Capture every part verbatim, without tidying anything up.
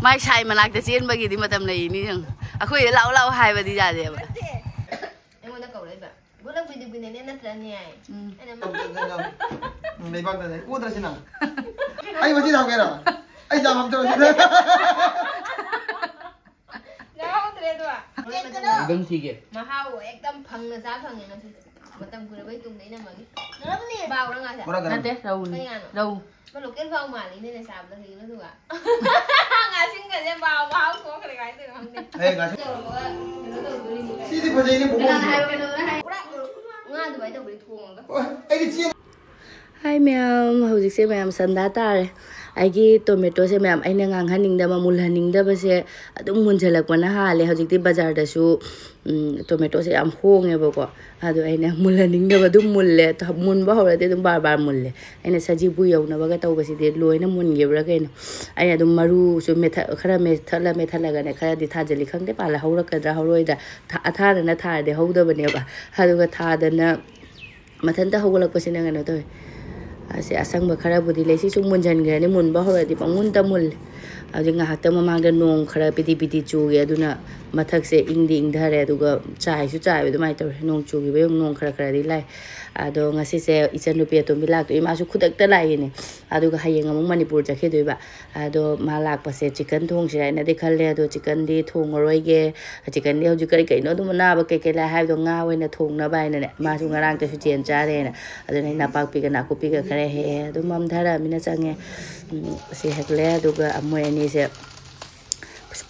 ꯃꯥꯏ ꯁꯥꯏ ꯃꯅꯥꯛꯇ ꯆꯦꯟꯕꯒꯤꯗꯤ ꯃꯇꯝ ꯂꯩꯔꯤꯅꯤ ꯌꯦꯡꯉꯨ꯫ ꯑꯩꯈꯣꯏꯗ ꯂꯥꯛꯑꯣ ꯂꯥꯛꯑꯣ ꯍꯥꯏꯕꯗꯤ ꯌꯥꯗꯦꯕ꯫ ꯑꯩꯉꯣꯟꯗ ꯀꯧꯔꯛꯏꯕ꯫ ꯒꯨꯂꯞ ꯒꯨꯂꯤꯕꯤꯅꯅꯦ ꯅꯠꯇ꯭ꯔꯅꯦ? ꯎꯝ꯫ ꯑꯩꯅ ꯃꯥ- ꯎꯝ, ꯂꯩꯕꯥꯛꯇꯅꯦ꯫ ꯎꯗ꯭ꯔꯁꯤ ꯅꯪ꯫ ꯑꯩ ꯃꯁꯤ ꯊꯝꯒꯦꯔꯣ? ꯑꯩ ꯆꯥ ꯍꯥꯞꯆꯔꯁꯤ꯫ ꯌꯥꯎꯗ꯭ꯔꯦ ꯑꯗꯣ꯫ एकदम ठीक है। ꯃꯍꯥꯎ एकदम ꯐꯪꯅ ꯆꯥ ꯐꯪꯉꯦ ꯉꯁꯤꯗꯤ꯫ ꯃꯇꯝ ꯀꯨꯏꯔꯕꯩ ꯇꯨꯡꯗ ꯏꯅꯝꯃꯒꯤ꯫ ꯅꯠꯇꯦ, ꯔꯧꯅꯤ꯫ ꯀꯩ ꯉꯥꯅꯣ? ꯔꯧ꯫ ꯃꯥ ꯂꯣꯀꯦꯜ ꯐꯥꯎ ꯃꯥꯜꯂꯤꯅꯦ ꯆꯥꯕꯗ ꯀꯩꯒꯤꯅꯣ ꯑꯗꯨꯒ? ꯉꯥꯁꯤꯡꯒꯁꯦ ꯃꯍꯥꯎ ꯊꯣꯛꯈ꯭ꯔꯦ ꯀꯃꯥꯏꯅ ꯇꯧꯔꯤꯅꯣ ꯈꯪꯗꯦ꯫ ꯁꯤꯗꯤ ꯐꯖꯩꯅꯦ ꯄꯨꯈꯝꯁꯦ꯫ ꯉꯥ ꯑꯗꯨꯃꯥꯏꯅ ꯇꯧꯕꯗꯤ ꯊꯣꯡꯉꯒ꯫ ꯑꯣ, ꯑꯩꯗꯤ ꯆꯦ- ꯍꯥꯏ ꯃꯌꯥꯝ, ꯍꯧꯖꯤꯛꯁꯦ ꯃꯌꯥꯝ ꯁꯟꯗꯥ ꯇꯥꯔꯦ꯫ ꯑꯩꯒꯤ ꯇꯣꯃꯦꯇꯣꯁꯦ ꯃꯌꯥꯝ ꯑꯩꯅ ꯉꯥꯡꯍꯟꯅꯤꯡꯗꯕ, ꯃꯨꯜꯍꯟꯅꯤꯡꯗꯕꯁꯦ ꯑꯗꯨꯝ ꯃꯨꯟꯖꯜꯂꯛꯄꯅ ꯍꯥꯜꯂꯦ꯫ ꯍꯧꯖꯤꯛꯇꯤ ꯕꯖꯥꯔꯗꯁꯨ, ꯎꯝ, ꯇꯣꯃꯦꯇꯣꯁꯦ ꯌꯥꯝ ꯍꯣꯡꯉꯦꯕꯀꯣ꯫ ꯑꯗꯣ ꯑꯩꯅ ꯃꯨꯜꯍꯟꯅꯤꯡꯗꯕ ꯑꯗꯨꯝ ꯃꯨꯜꯂꯦ꯫ ꯊ-, ꯃꯨꯟꯕ ꯍꯧꯔꯗꯤ ꯑꯗꯨꯝ ꯕꯥꯔ ꯕꯥꯔ ꯃꯨꯜꯂꯦ꯫ ꯑꯩꯅ ꯁꯖꯤꯕꯨ ꯌꯧꯅꯕꯒ ꯇꯧꯕꯁꯤꯗꯤ ꯂꯣꯏꯅ ꯃꯨꯟꯈꯤꯕ꯭ꯔꯥ ꯀꯩꯅꯣ꯫ ꯑꯩꯅ ꯑꯗꯨꯝ ꯃꯔꯨꯁꯨ ꯃꯦꯠꯊ-, ꯈꯔ ꯃꯦꯠꯊꯠꯂ ꯃꯦꯠꯊꯠꯂꯒꯅꯦ ꯈꯔꯗꯤ ꯊꯥꯖꯤꯜꯂꯤ꯫ ꯈꯪꯗꯦ ꯄꯥꯜꯂ ꯍꯧꯔꯛꯀꯗ꯭ꯔꯥ ꯍꯧꯔꯣꯏꯗ꯭ꯔꯥ꯫ ꯊꯥ-, ꯑꯊꯥꯗꯅ ꯊꯥꯔꯗꯤ ꯍꯧꯗꯕꯅꯦꯕ꯫ ꯑꯗꯨꯒ ꯊꯥꯗꯅ ꯃꯊꯟꯇ ꯍꯧꯒꯠꯂꯛꯄꯁꯤꯅ ꯀꯩꯅꯣ ꯇꯧꯋꯦ꯫ ꯑꯁꯤ ꯑꯁꯪꯕ ꯈꯔꯕꯨꯗꯤ ꯂꯩ꯫ ꯁꯤ ꯁꯨꯝ ꯃꯨꯟꯖꯟꯈ꯭ꯔꯅꯤ꯫ ꯃꯨꯟꯕ ꯍꯧꯔꯗꯤ ꯄꯪꯃꯨꯟꯇ ꯃꯨꯜꯂꯦ꯫ ꯍꯧꯖꯤꯛ ꯉꯥꯏꯍꯥꯛꯇꯪ ꯃꯃꯥꯡꯗ ꯅꯣꯡ ꯈꯔ ꯄꯤꯗꯤ ꯄꯤꯗꯤ ꯆꯨꯒꯦ꯫ ꯑꯗꯨꯅ ꯃꯊꯛꯁꯦ ꯏꯪꯗꯤ ꯏꯪꯊꯔꯦ꯫ ꯑꯗꯨꯒ ꯆꯥꯏꯁꯨ ꯆꯥꯏꯕ ꯑꯗꯨꯃꯥꯏꯅ ꯇꯧꯔꯦ꯫ ꯅꯣꯡ ꯆꯨꯈꯤꯕꯒꯤ ꯅꯣꯡ ꯈꯔ ꯈꯔꯗꯤ ꯂꯥꯏ꯫ ꯑꯗꯣ ꯉꯁꯤꯁꯦ ꯏꯆꯟꯅꯨꯄꯤ ꯑꯇꯣꯝꯕꯤ ꯂꯥꯛꯇꯣꯏ꯫ ꯃꯥꯁꯨ ꯈꯨꯗꯛꯇ ꯂꯥꯛꯏꯅꯦ꯫ ꯑꯗꯨꯒ ꯍꯌꯦꯡ ꯑꯃꯨꯛ ꯃꯅꯤꯄꯨꯔ ꯆꯠꯈꯤꯗꯣꯏꯕ꯫ ꯑꯗꯣ ꯃꯥ ꯂꯥꯛꯄꯁꯦ ꯆꯤꯛꯀꯟ ꯊꯣꯡꯁꯤꯔꯥ ꯍꯥꯏꯅꯗꯤ ꯈꯜꯂꯦ꯫ ꯑꯗꯣ ꯆꯤꯛꯀꯟꯗꯤ ꯊꯣꯡꯉꯔꯣꯏꯒꯦ꯫ ꯆꯤꯛꯀꯟꯗꯤ ꯍꯧꯖꯤꯛ ꯀꯔꯤ ꯀꯩꯅꯣ ꯑꯗꯨꯝ ꯑꯅꯥꯕ ꯀꯩꯀꯩ ꯂꯥꯛꯑꯦ ꯍꯥꯏꯕꯗꯣ ꯉꯥ ꯑꯣꯏꯅ ꯊꯣꯡꯅꯕ ꯍꯥꯏꯅꯅꯦ꯫ ꯃꯥꯁꯨ ꯉꯔꯥꯡꯇꯁꯨ ꯆꯦꯟ ꯆꯥꯔꯦꯅ꯫ ꯑꯗꯨꯅ ꯑꯩ ꯅꯄꯥꯛꯄꯤꯒ ꯅꯥꯀꯨꯞꯄꯤꯒ ꯈꯔ ꯍꯦꯛꯑꯦ꯫ ꯑꯗꯨꯝ ꯃꯝꯊꯔꯛꯑꯃꯤꯅ ꯆꯪꯉꯦ꯫ ꯎꯝ, ꯁꯤ ꯍꯦꯛꯂꯦ꯫ ꯑꯗꯨꯒ ꯃꯣꯏ ꯑꯅꯤꯁꯦ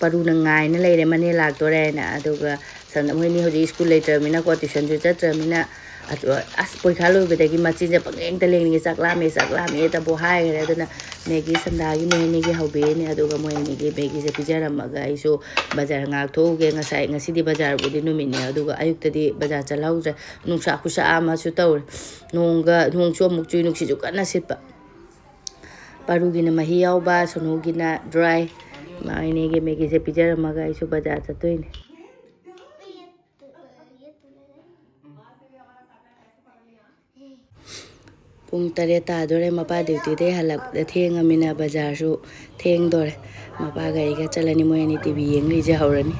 ꯄꯔꯨꯅ ꯉꯥꯏꯅ ꯂꯩꯔꯦ ꯃꯅꯦ ꯂꯥꯛꯇꯣꯔꯦ ꯍꯥꯏꯅ꯫ ꯑꯗꯨꯒ ꯁꯝꯅ ꯃꯣꯏ ꯑꯅꯤ ꯍꯧꯖꯤꯛ ꯁ꯭ꯀꯨꯜ ꯂꯩꯇ꯭ꯔꯕꯅꯤꯅꯀꯣ, ꯇ꯭ꯌꯨꯁꯟꯁꯨ ꯆꯠꯇ꯭ꯔꯕꯅꯤꯅ, ꯑꯗꯣ ꯑꯁ ꯄꯣꯏꯈꯥ ꯂꯣꯏꯕꯗꯒꯤ ꯃꯆꯤꯟꯁꯦ ꯄꯪꯂꯦꯡꯇ ꯂꯦꯡꯉꯤ, "ꯆꯥꯛ ꯂꯥꯝꯃꯦ, ꯆꯥꯛ ꯂꯥꯝꯃꯦ" ꯇꯕꯨ ꯍꯥꯏꯈ꯭ꯔꯦ꯫ ꯑꯗꯨꯅ ꯃꯦꯒꯤ ꯁꯟꯗꯥꯒꯤ ꯃꯣꯏ ꯑꯅꯤꯒꯤ ꯍꯧꯕꯤꯔꯅꯤ꯫ ꯑꯗꯨꯒ ꯃꯣꯏ ꯑꯅꯤꯒꯤ ꯃꯦꯒꯤꯁꯦ ꯄꯤꯖꯔꯝꯃꯒ ꯑꯩꯁꯨ ꯕꯖꯥꯔ ꯉꯥꯏꯍꯥꯛ ꯊꯣꯛꯎꯒꯦ꯫ ꯉꯁꯥꯏ, ꯉꯁꯤꯗꯤ ꯕꯖꯥꯔꯕꯨꯗꯤ ꯅꯨꯃꯤꯠꯅꯦ, ꯑꯗꯨꯒ ꯑꯌꯨꯛꯇꯗꯤ ꯕꯖꯥꯔ ꯆꯠꯍꯧꯗ꯭ꯔꯦ꯫ ꯅꯨꯡꯁꯥ ꯈꯨꯠꯁꯥ ꯑꯃꯁꯨ ꯇꯧꯔꯦ꯫ ꯅꯣꯡꯒ, ꯅꯣꯡꯁꯨ ꯑꯃꯨꯛ ꯆꯨꯏ, ꯅꯨꯡꯁꯤꯠꯁꯨ ꯀꯟꯅ ꯁꯤꯠꯄ꯫ ꯄꯥꯔꯨꯒꯤꯅ ꯃꯍꯤ ꯌꯥꯎꯕ, ꯁꯣꯅꯨꯒꯤꯅ ꯗ꯭ꯔꯥꯏ꯫ ꯃꯥ ꯏꯅꯦꯒꯤ ꯃꯦꯒꯤꯁꯦ ꯄꯤꯖꯔꯝꯃꯒ ꯑꯩꯁꯨ ꯕꯖꯥꯔ ꯆꯠꯇꯣꯏꯅꯦ꯫ ꯄꯨꯡ ꯇꯔꯦꯠ ꯇꯥꯗꯣꯔꯦ꯫ ꯃꯄꯥ ꯗ꯭ꯌꯨꯇꯤꯗꯩ ꯍꯜꯂꯛꯄꯗ ꯊꯦꯡꯉꯃꯤꯅ ꯕꯖꯥꯔꯁꯨ ꯊꯦꯡꯗꯣꯔꯦ꯫ ꯃꯄꯥꯒ ꯑꯩꯒ ꯆꯠꯂꯅꯤ, ꯃꯣꯏ ꯑꯅꯤ ꯇꯤꯚꯤ ꯌꯦꯡ ꯂꯩꯖꯍꯧꯔꯅꯤ꯫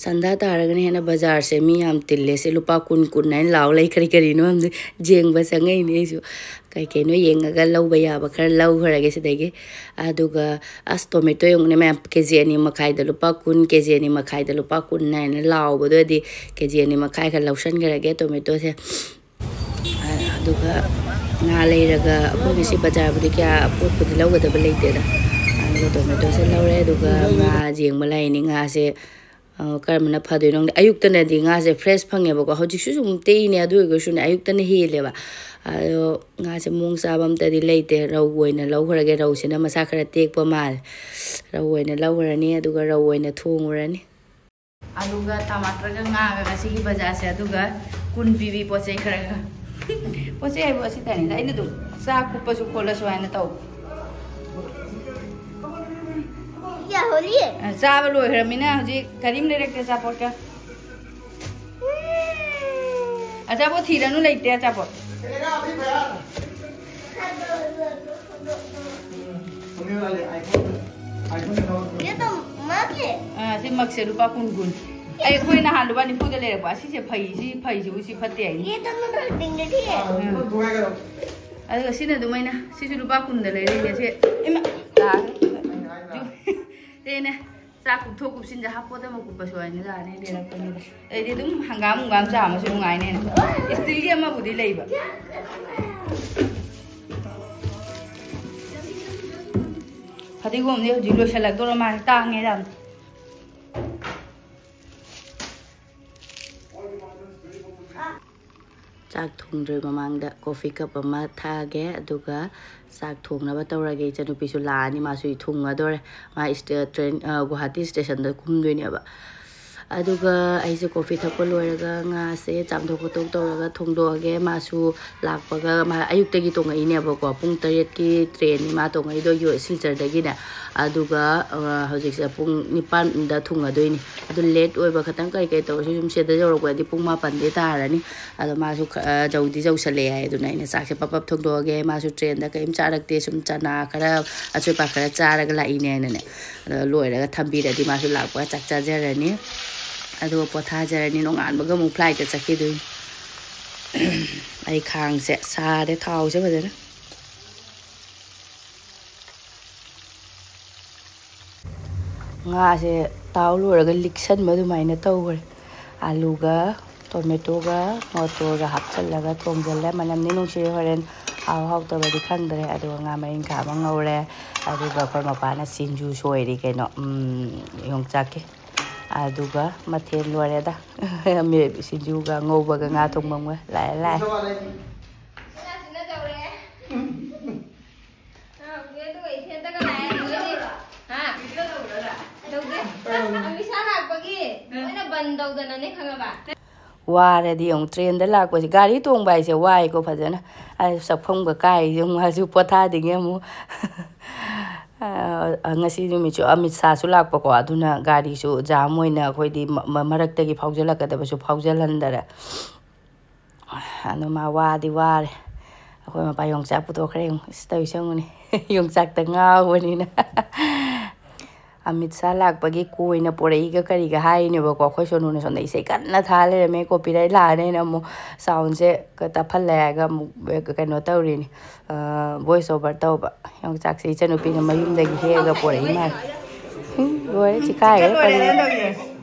ꯁꯟꯗꯥ ꯇꯥꯔꯒꯅ ꯍꯦꯟꯅ ꯕꯖꯥꯔꯁꯦ ꯃꯤ ꯌꯥꯝ ꯇꯤꯜꯂꯦ꯫ ꯁꯤ ꯂꯨꯄꯥ ꯀꯨꯟ, ꯀꯨꯟ ꯍꯥꯏꯅ ꯂꯥꯎ ꯂꯩ꯫ ꯀꯔꯤ ꯀꯔꯤꯅꯣ ꯈꯪꯗꯦ꯫ ꯌꯦꯡꯕ ꯆꯪꯉꯛꯏꯅꯦ ꯑꯩꯁꯨ꯫ ꯀꯩ ꯀꯩꯅꯣ ꯌꯦꯡꯉꯒ ꯂꯧꯕ ꯌꯥꯕ ꯈꯔ ꯂꯧꯈ꯭ꯔꯒꯦ ꯁꯤꯗꯒꯤ꯫ ꯑꯗꯨꯒ ꯑꯁ, ꯇꯣꯃꯦꯇꯣ ꯌꯦꯡꯉꯨꯅꯦ ꯃꯌꯥꯝ, ꯀꯦ ꯖꯤ ꯑꯅꯤ ꯃꯈꯥꯏꯗ ꯂꯨꯄꯥ ꯀꯨꯟ, ꯀꯦ ꯖꯤ ꯑꯅꯤ ꯃꯈꯥꯏꯗ ꯂꯨꯄꯥ ꯀꯨꯟ ꯍꯥꯏꯅ ꯂꯥꯎꯕꯗꯣꯗꯤ ꯀꯦ ꯖꯤ ꯑꯅꯤ ꯃꯈꯥꯏ ꯈꯔ ꯂꯧꯁꯟꯈ꯭ꯔꯒꯦ ꯇꯣꯃꯦꯇꯣꯁꯦ꯫ ꯑꯗꯨꯒ ꯉꯥ ꯂꯩꯔꯒ, ꯑꯩꯈꯣꯏ ꯉꯁꯤ ꯕꯖꯥꯔꯕꯨꯗꯤ ꯀꯌꯥ ꯄꯣꯠꯄꯨꯗꯤ ꯂꯧꯒꯗꯕ ꯂꯩꯇꯦꯗ꯫ ꯑꯗꯨꯒ ꯇꯣꯃꯦꯇꯣꯁꯦ ꯂꯧꯔꯦ, ꯑꯗꯨꯒ ꯉꯥ ꯌꯦꯡꯕ ꯂꯥꯛꯏꯅꯤ꯫ ꯉꯥꯁꯦ, ꯑ, ꯀꯔꯝꯕꯅ ꯐꯗꯣꯏꯅꯣ ꯈꯪꯗꯦ꯫ ꯑꯌꯨꯛꯇꯅꯗꯤ ꯉꯥꯁꯦ ꯐ꯭ꯔꯦꯁ ꯐꯪꯉꯦꯕꯀꯣ, ꯍꯧꯖꯤꯛꯁꯨ ꯁꯨꯝ ꯇꯦꯛꯏꯅꯦ, ꯑꯗꯨ ꯑꯣꯏꯔꯒꯁꯨꯅꯦ ꯑꯌꯨꯛꯇꯅ ꯍꯦꯜꯂꯦꯕ꯫ ꯑꯗꯣ ꯉꯥꯁꯦ ꯃꯑꯣꯡ ꯆꯥꯕ ꯑꯝꯇꯗꯤ ꯂꯩꯇꯦ꯫ ꯔꯧ ꯑꯣꯏꯅ ꯂꯧꯈ꯭ꯔꯒꯦ, ꯔꯧꯁꯤꯅ ꯃꯁꯥ ꯈꯔ ꯇꯦꯛꯄ ꯃꯥꯜꯂꯦ꯫ ꯔꯧ ꯑꯣꯏꯅ ꯂꯧꯈ꯭ꯔꯅꯤ, ꯑꯗꯨꯒ ꯔꯧ ꯑꯣꯏꯅ ꯊꯣꯡꯉꯨꯔꯅꯤ꯫ ꯑꯂꯨꯒ ꯇꯃꯥꯇꯔꯒ ꯉꯥꯒ ꯉꯁꯤꯒꯤ ꯕꯖꯥꯔꯁꯦ, ꯑꯗꯨꯒ ꯀꯨꯟ ꯄꯤꯕꯤ ꯄꯣꯠ ꯆꯩ ꯈꯔꯒ꯫ ꯄꯣꯠ ꯆꯩ ꯍꯥꯏꯕꯨ ꯑꯁꯤ ꯇꯅꯤꯗ, ꯑꯩꯅ ꯑꯗꯨꯝ ꯆꯥꯛ ꯀꯨꯞꯄꯁꯨ ꯈꯣꯠꯂꯁꯨ ꯍꯥꯏꯅ ꯇꯧꯕ꯫ ꯌꯥ, ꯍꯣꯂꯤ꯫ ꯑ, ꯆꯥꯕ ꯂꯣꯏꯈ꯭ꯔꯃꯤꯅ ꯍꯧꯖꯤꯛ ꯀꯔꯤꯝ ꯂꯩꯔꯛꯇꯦ ꯑꯆꯥꯄꯣꯠꯀ꯫ ꯑꯆꯥꯄꯣꯠ ꯊꯤꯔꯅꯨ, ꯂꯩꯇꯦ ꯑꯆꯥꯄꯣꯠ꯫ ये तो मग है। ꯑꯥ, ꯁꯤ ꯃꯛꯁꯦ ꯂꯨꯄꯥ ꯀꯨꯟ ꯀꯨꯟ꯫ ꯑꯩ, ꯑꯩꯈꯣꯏ ꯅꯍꯥꯟ ꯂꯨꯄꯥ ꯅꯤꯐꯨꯗ ꯂꯩꯔꯛꯄ꯫ ꯑꯁꯤꯁꯦ ꯐꯩ, ꯁꯤ ꯐꯩꯁꯤꯕꯨ ꯁꯤ ꯐꯠꯇꯦ ꯍꯥꯏꯅꯤ꯫ ये तो मतलब डिंगटी है। ꯑꯗꯨꯒ ꯁꯤꯅ ꯑꯗꯨꯃꯥꯏꯅ, ꯁꯤꯁꯨ ꯂꯨꯄꯥ ꯀꯨꯟꯗ ꯂꯩꯔꯛꯏꯅꯦ꯫ ꯁꯤ, ꯏꯃꯥ, ꯇꯥꯈ꯭ꯔꯦ꯫ ꯁꯤꯅꯦ꯫ ꯆꯥꯛ ꯀꯨꯞꯊꯣꯛ ꯀꯨꯞꯁꯤꯟꯁꯦ ꯍꯥꯄꯣꯠ ꯑꯃ ꯀꯨꯞꯄꯁꯨ ꯍꯥꯏꯅ ꯂꯥꯛꯑꯅꯤ ꯂꯩꯔꯛꯄꯅꯤꯗ꯫ ꯑꯩꯗꯤ ꯑꯗꯨꯝ ꯍꯪꯒꯥꯝ ꯍꯪꯒꯥꯝ ꯆꯥ ꯑꯃꯁꯨ ꯅꯨꯡꯉꯥꯏꯅꯦꯅ꯫ ꯏꯁꯇꯤꯜꯒꯤ ꯑꯃꯕꯨꯗꯤ ꯂꯩꯕ꯫ ꯐꯗꯤꯒꯣꯝꯗꯤ ꯍꯧꯖꯤꯛ ꯂꯣꯏꯁꯤꯜꯂꯛꯇꯣꯔ ꯃꯥꯜꯂꯦ, ꯇꯥꯡꯉꯦ ꯌꯥꯝ꯫ ꯆꯥꯛ ꯊꯣꯡꯗ꯭ꯔꯤ ꯃꯃꯥꯡꯗ ꯀꯣꯐꯤ ꯀꯞ ꯑꯃ ꯊꯛꯑꯒꯦ, ꯑꯗꯨꯒ ꯆꯥꯛ ꯊꯣꯡꯅꯕ ꯇꯧꯔꯒꯦ꯫ ꯏꯆꯟꯅꯨꯄꯤꯁꯨ ꯂꯥꯛꯑꯅꯤ, ꯃꯥꯁꯨ ꯊꯨꯡꯉꯗꯣꯔꯦ꯫ ꯃꯥ ꯏꯁꯇꯦ-, ꯇ꯭ꯔꯦꯟ, ꯑ, ꯒꯨꯋꯥꯍꯥꯇꯤ ꯏꯁꯇꯦꯁꯟꯗ ꯀꯨꯝꯗꯣꯏꯅꯦꯕ꯫ ꯑꯗꯨꯒ ꯑꯩꯁꯦ ꯀꯣꯐꯤ ꯊꯛꯄ ꯂꯣꯏꯔꯒ ꯉꯥꯁꯦ ꯆꯥꯝꯊꯣꯛ ꯈꯣꯠꯇꯣꯛ ꯇꯧꯔꯒ ꯊꯣꯡꯗꯣꯛꯑꯒꯦ꯫ ꯃꯥꯁꯨ ꯂꯥꯛꯄꯒ, ꯃꯥ ꯑꯌꯨꯛꯇꯒꯤ ꯇꯣꯡꯉꯛꯏꯅꯦꯕꯀꯣ, ꯄꯨꯡ ꯇꯔꯦꯠꯀꯤ ꯇ꯭ꯔꯦꯟꯅꯤ ꯃꯥ ꯇꯣꯡꯉꯛꯏꯗꯣ, ꯌꯣ-, ꯁꯤꯜꯆꯔꯗꯒꯤꯅꯦ꯫ ꯑꯗꯨꯒ ꯍꯧꯖꯤꯛꯁꯦ ꯄꯨꯡ ꯅꯤꯄꯥꯟꯗ ꯊꯨꯡꯉꯗꯣꯏꯅꯤ꯫ ꯑꯗꯨ ꯂꯦꯠ ꯑꯣꯏꯕ ꯈꯇꯪ, ꯀꯩ ꯀꯩ ꯇꯧꯔꯁꯨ ꯌꯨꯝ ꯁꯤꯗ ꯌꯧꯔꯛꯄꯗꯤ ꯄꯨꯡ ꯃꯥꯄꯟꯗꯤ ꯇꯥꯔꯅꯤ꯫ ꯑꯗꯣ ꯃꯥꯁꯨ ꯌꯧꯗꯤ ꯌꯧꯁꯜꯂꯛꯑꯦ ꯍꯥꯏ꯫ ꯑꯗꯨꯅ ꯑꯩꯅ ꯆꯥꯛꯁꯦ ꯄꯞ ꯄꯞ ꯊꯣꯡꯗꯣꯛꯑꯒꯦ꯫ ꯃꯥꯁꯨ ꯇ꯭ꯔꯦꯟꯗ ꯀꯔꯤꯝ ꯆꯥꯔꯛꯇꯦ, ꯁꯨꯝ ꯆꯅꯥ ꯈꯔ, ꯑꯆꯣꯏꯄꯥ ꯈꯔ ꯆꯥꯔꯒ ꯂꯥꯛꯏꯅꯦ ꯍꯥꯏꯅꯅꯦ꯫ ꯑꯗꯣ ꯂꯣꯏꯔꯒ ꯊꯝꯕꯤꯔꯗꯤ ꯃꯥꯁꯨ ꯂꯥꯛꯄꯒ ꯆꯥꯛ ꯆꯥꯖꯔꯅꯤ꯫ ꯑꯗꯨꯒ ꯄꯣꯊꯥꯖꯔꯅꯤ꯫ ꯅꯣꯡꯉꯥꯟꯕꯒ ꯑꯃꯨꯛ ꯐ꯭ꯂꯥꯏꯠꯇ ꯆꯠꯈꯤꯗꯣꯏꯅꯤ꯫ ꯑꯩ ꯈꯥꯡꯁꯦ ꯁꯥꯔꯦ, ꯊꯥꯎꯁꯦ ꯐꯖꯅ꯫ ꯉꯥꯁꯦ ꯇꯥꯎ ꯂꯣꯏꯔꯒ ꯂꯤꯛꯁꯟꯕ ꯑꯗꯨꯃꯥꯏꯅ ꯇꯧꯈ꯭ꯔꯦ꯫ ꯑꯥꯂꯨꯒ ꯇꯣꯃꯦꯇꯣꯒ ꯃꯣꯇꯣꯔꯒ ꯍꯥꯞꯆꯤꯜꯂꯒ ꯊꯣꯡꯖꯤꯜꯂꯦ꯫ ꯃꯅꯝꯗꯤ ꯅꯨꯡꯁꯤꯔꯦ, ꯍꯣꯔꯦꯟ ꯍꯥꯎ ꯍꯥꯎꯇꯕꯗꯤ ꯈꯪꯗ꯭ꯔꯦ꯫ ꯑꯗꯨꯒ ꯉꯥ ꯃꯔꯤꯡꯈꯥ ꯑꯃ ꯉꯧꯔꯦ꯫ ꯑꯗꯨꯒ ꯑꯩꯈꯣꯏ ꯃꯄꯥꯅ ꯁꯤꯡꯖꯨ ꯁꯣꯏꯔꯤ ꯀꯩꯅꯣ, ꯎꯝ, ꯌꯣꯡꯆꯥꯛꯀꯤ꯫ ꯑꯗꯨꯒ ꯃꯊꯦꯜ ꯂꯣꯏꯔꯦꯗ꯫ ꯁꯤꯡꯖꯨꯒ ꯉꯧꯕꯒ ꯉꯥ ꯊꯣꯡꯕ ꯑꯃꯒ꯫ ꯂꯥꯛꯑꯦ, ꯂꯥꯛꯑꯦ꯫ ꯋꯥꯔꯗꯤ ꯌꯦꯡꯉꯨ, ꯇ꯭ꯔꯦꯟꯗ ꯂꯥꯛꯄꯁꯦ꯫ ꯒꯥꯔꯤ ꯇꯣꯡꯕ ꯍꯥꯏꯁꯦ ꯋꯥꯏꯀꯣ ꯐꯖꯅ꯫ ꯑꯗꯨ ꯆꯠꯐꯝꯒ ꯀꯥꯏ ꯌꯦꯡꯉꯨ, ꯍꯧꯖꯤꯛ ꯄꯣꯊꯥꯗ꯭ꯔꯤꯉꯩ ꯑꯃꯨꯛ꯫ ꯑ, ꯉꯁꯤ ꯅꯨꯃꯤꯠꯁꯨ ꯑꯃꯤꯠ ꯁꯥꯍꯁꯨ ꯂꯥꯛꯄꯀꯣ, ꯑꯗꯨꯅ ꯒꯥꯔꯤꯁꯨ ꯖꯥꯝ ꯑꯣꯏꯅ ꯑꯩꯈꯣꯏꯗꯤ ꯃ-, ꯃ-, ꯃꯔꯛꯇꯒꯤ ꯐꯥꯎꯖꯜꯂꯛꯀꯗꯕꯁꯨ ꯐꯥꯎꯖꯜꯍꯟꯗꯔꯦ꯫ ꯑꯗꯣ ꯃꯥ ꯋꯥꯗꯤ ꯋꯥꯔꯦ꯫ ꯑꯩꯈꯣꯏ ꯃꯄꯥ ꯌꯣꯡꯆꯥꯛ ꯄꯨꯊꯣꯛꯈ꯭ꯔꯦ ꯌꯦꯡꯉꯨ꯫ ꯏꯁ, ꯇꯧꯔꯤꯁꯦ ꯌꯦꯡꯉꯨꯅꯦ꯫ ꯌꯣꯡꯆꯥꯛꯇ ꯉꯥꯎꯕꯅꯤꯅ꯫ ꯑꯃꯤꯠ ꯁꯥ ꯂꯥꯛꯄꯒꯤ ꯀꯣꯏꯅ ꯄꯣꯔꯛꯏꯒ ꯀꯔꯤꯒ ꯍꯥꯏꯔꯤꯅꯦꯕꯀꯣ꯫ ꯑꯩꯈꯣꯏ ꯁꯣꯅꯨꯅ ꯁꯣꯝꯗ ꯏꯁꯩ ꯀꯟꯅ ꯊꯥ ꯂꯩꯔꯝꯃꯦ꯫ ꯀꯣꯄꯤꯔꯥꯏꯠ ꯂꯥꯛꯑꯅꯦꯅ ꯑꯃꯨꯛ ꯁꯥꯎꯟꯁꯦ ꯀ-, ꯇꯞꯍꯜꯂꯦ ꯍꯥꯏꯔꯒ ꯑꯃꯨꯛ ꯀꯩꯅꯣ ꯇꯧꯔꯤꯅꯤ꯫ ꯑ, ꯚꯣꯏꯁ ꯑꯣꯚꯔ ꯇꯧꯕ꯫ ꯌꯣꯡꯆꯥꯛꯁꯦ ꯏꯆꯟꯅꯨꯄꯤꯅ ꯃꯌꯨꯝꯗꯒꯤ ꯍꯦꯛꯑꯒ ꯄꯣꯔꯛꯏ ꯃꯥꯜꯂꯦ꯫ ꯎꯝ, ꯂꯣꯏꯔꯦ, ꯆꯤꯛꯀꯥꯏꯈ꯭ꯔꯦ ꯄꯔꯨ꯫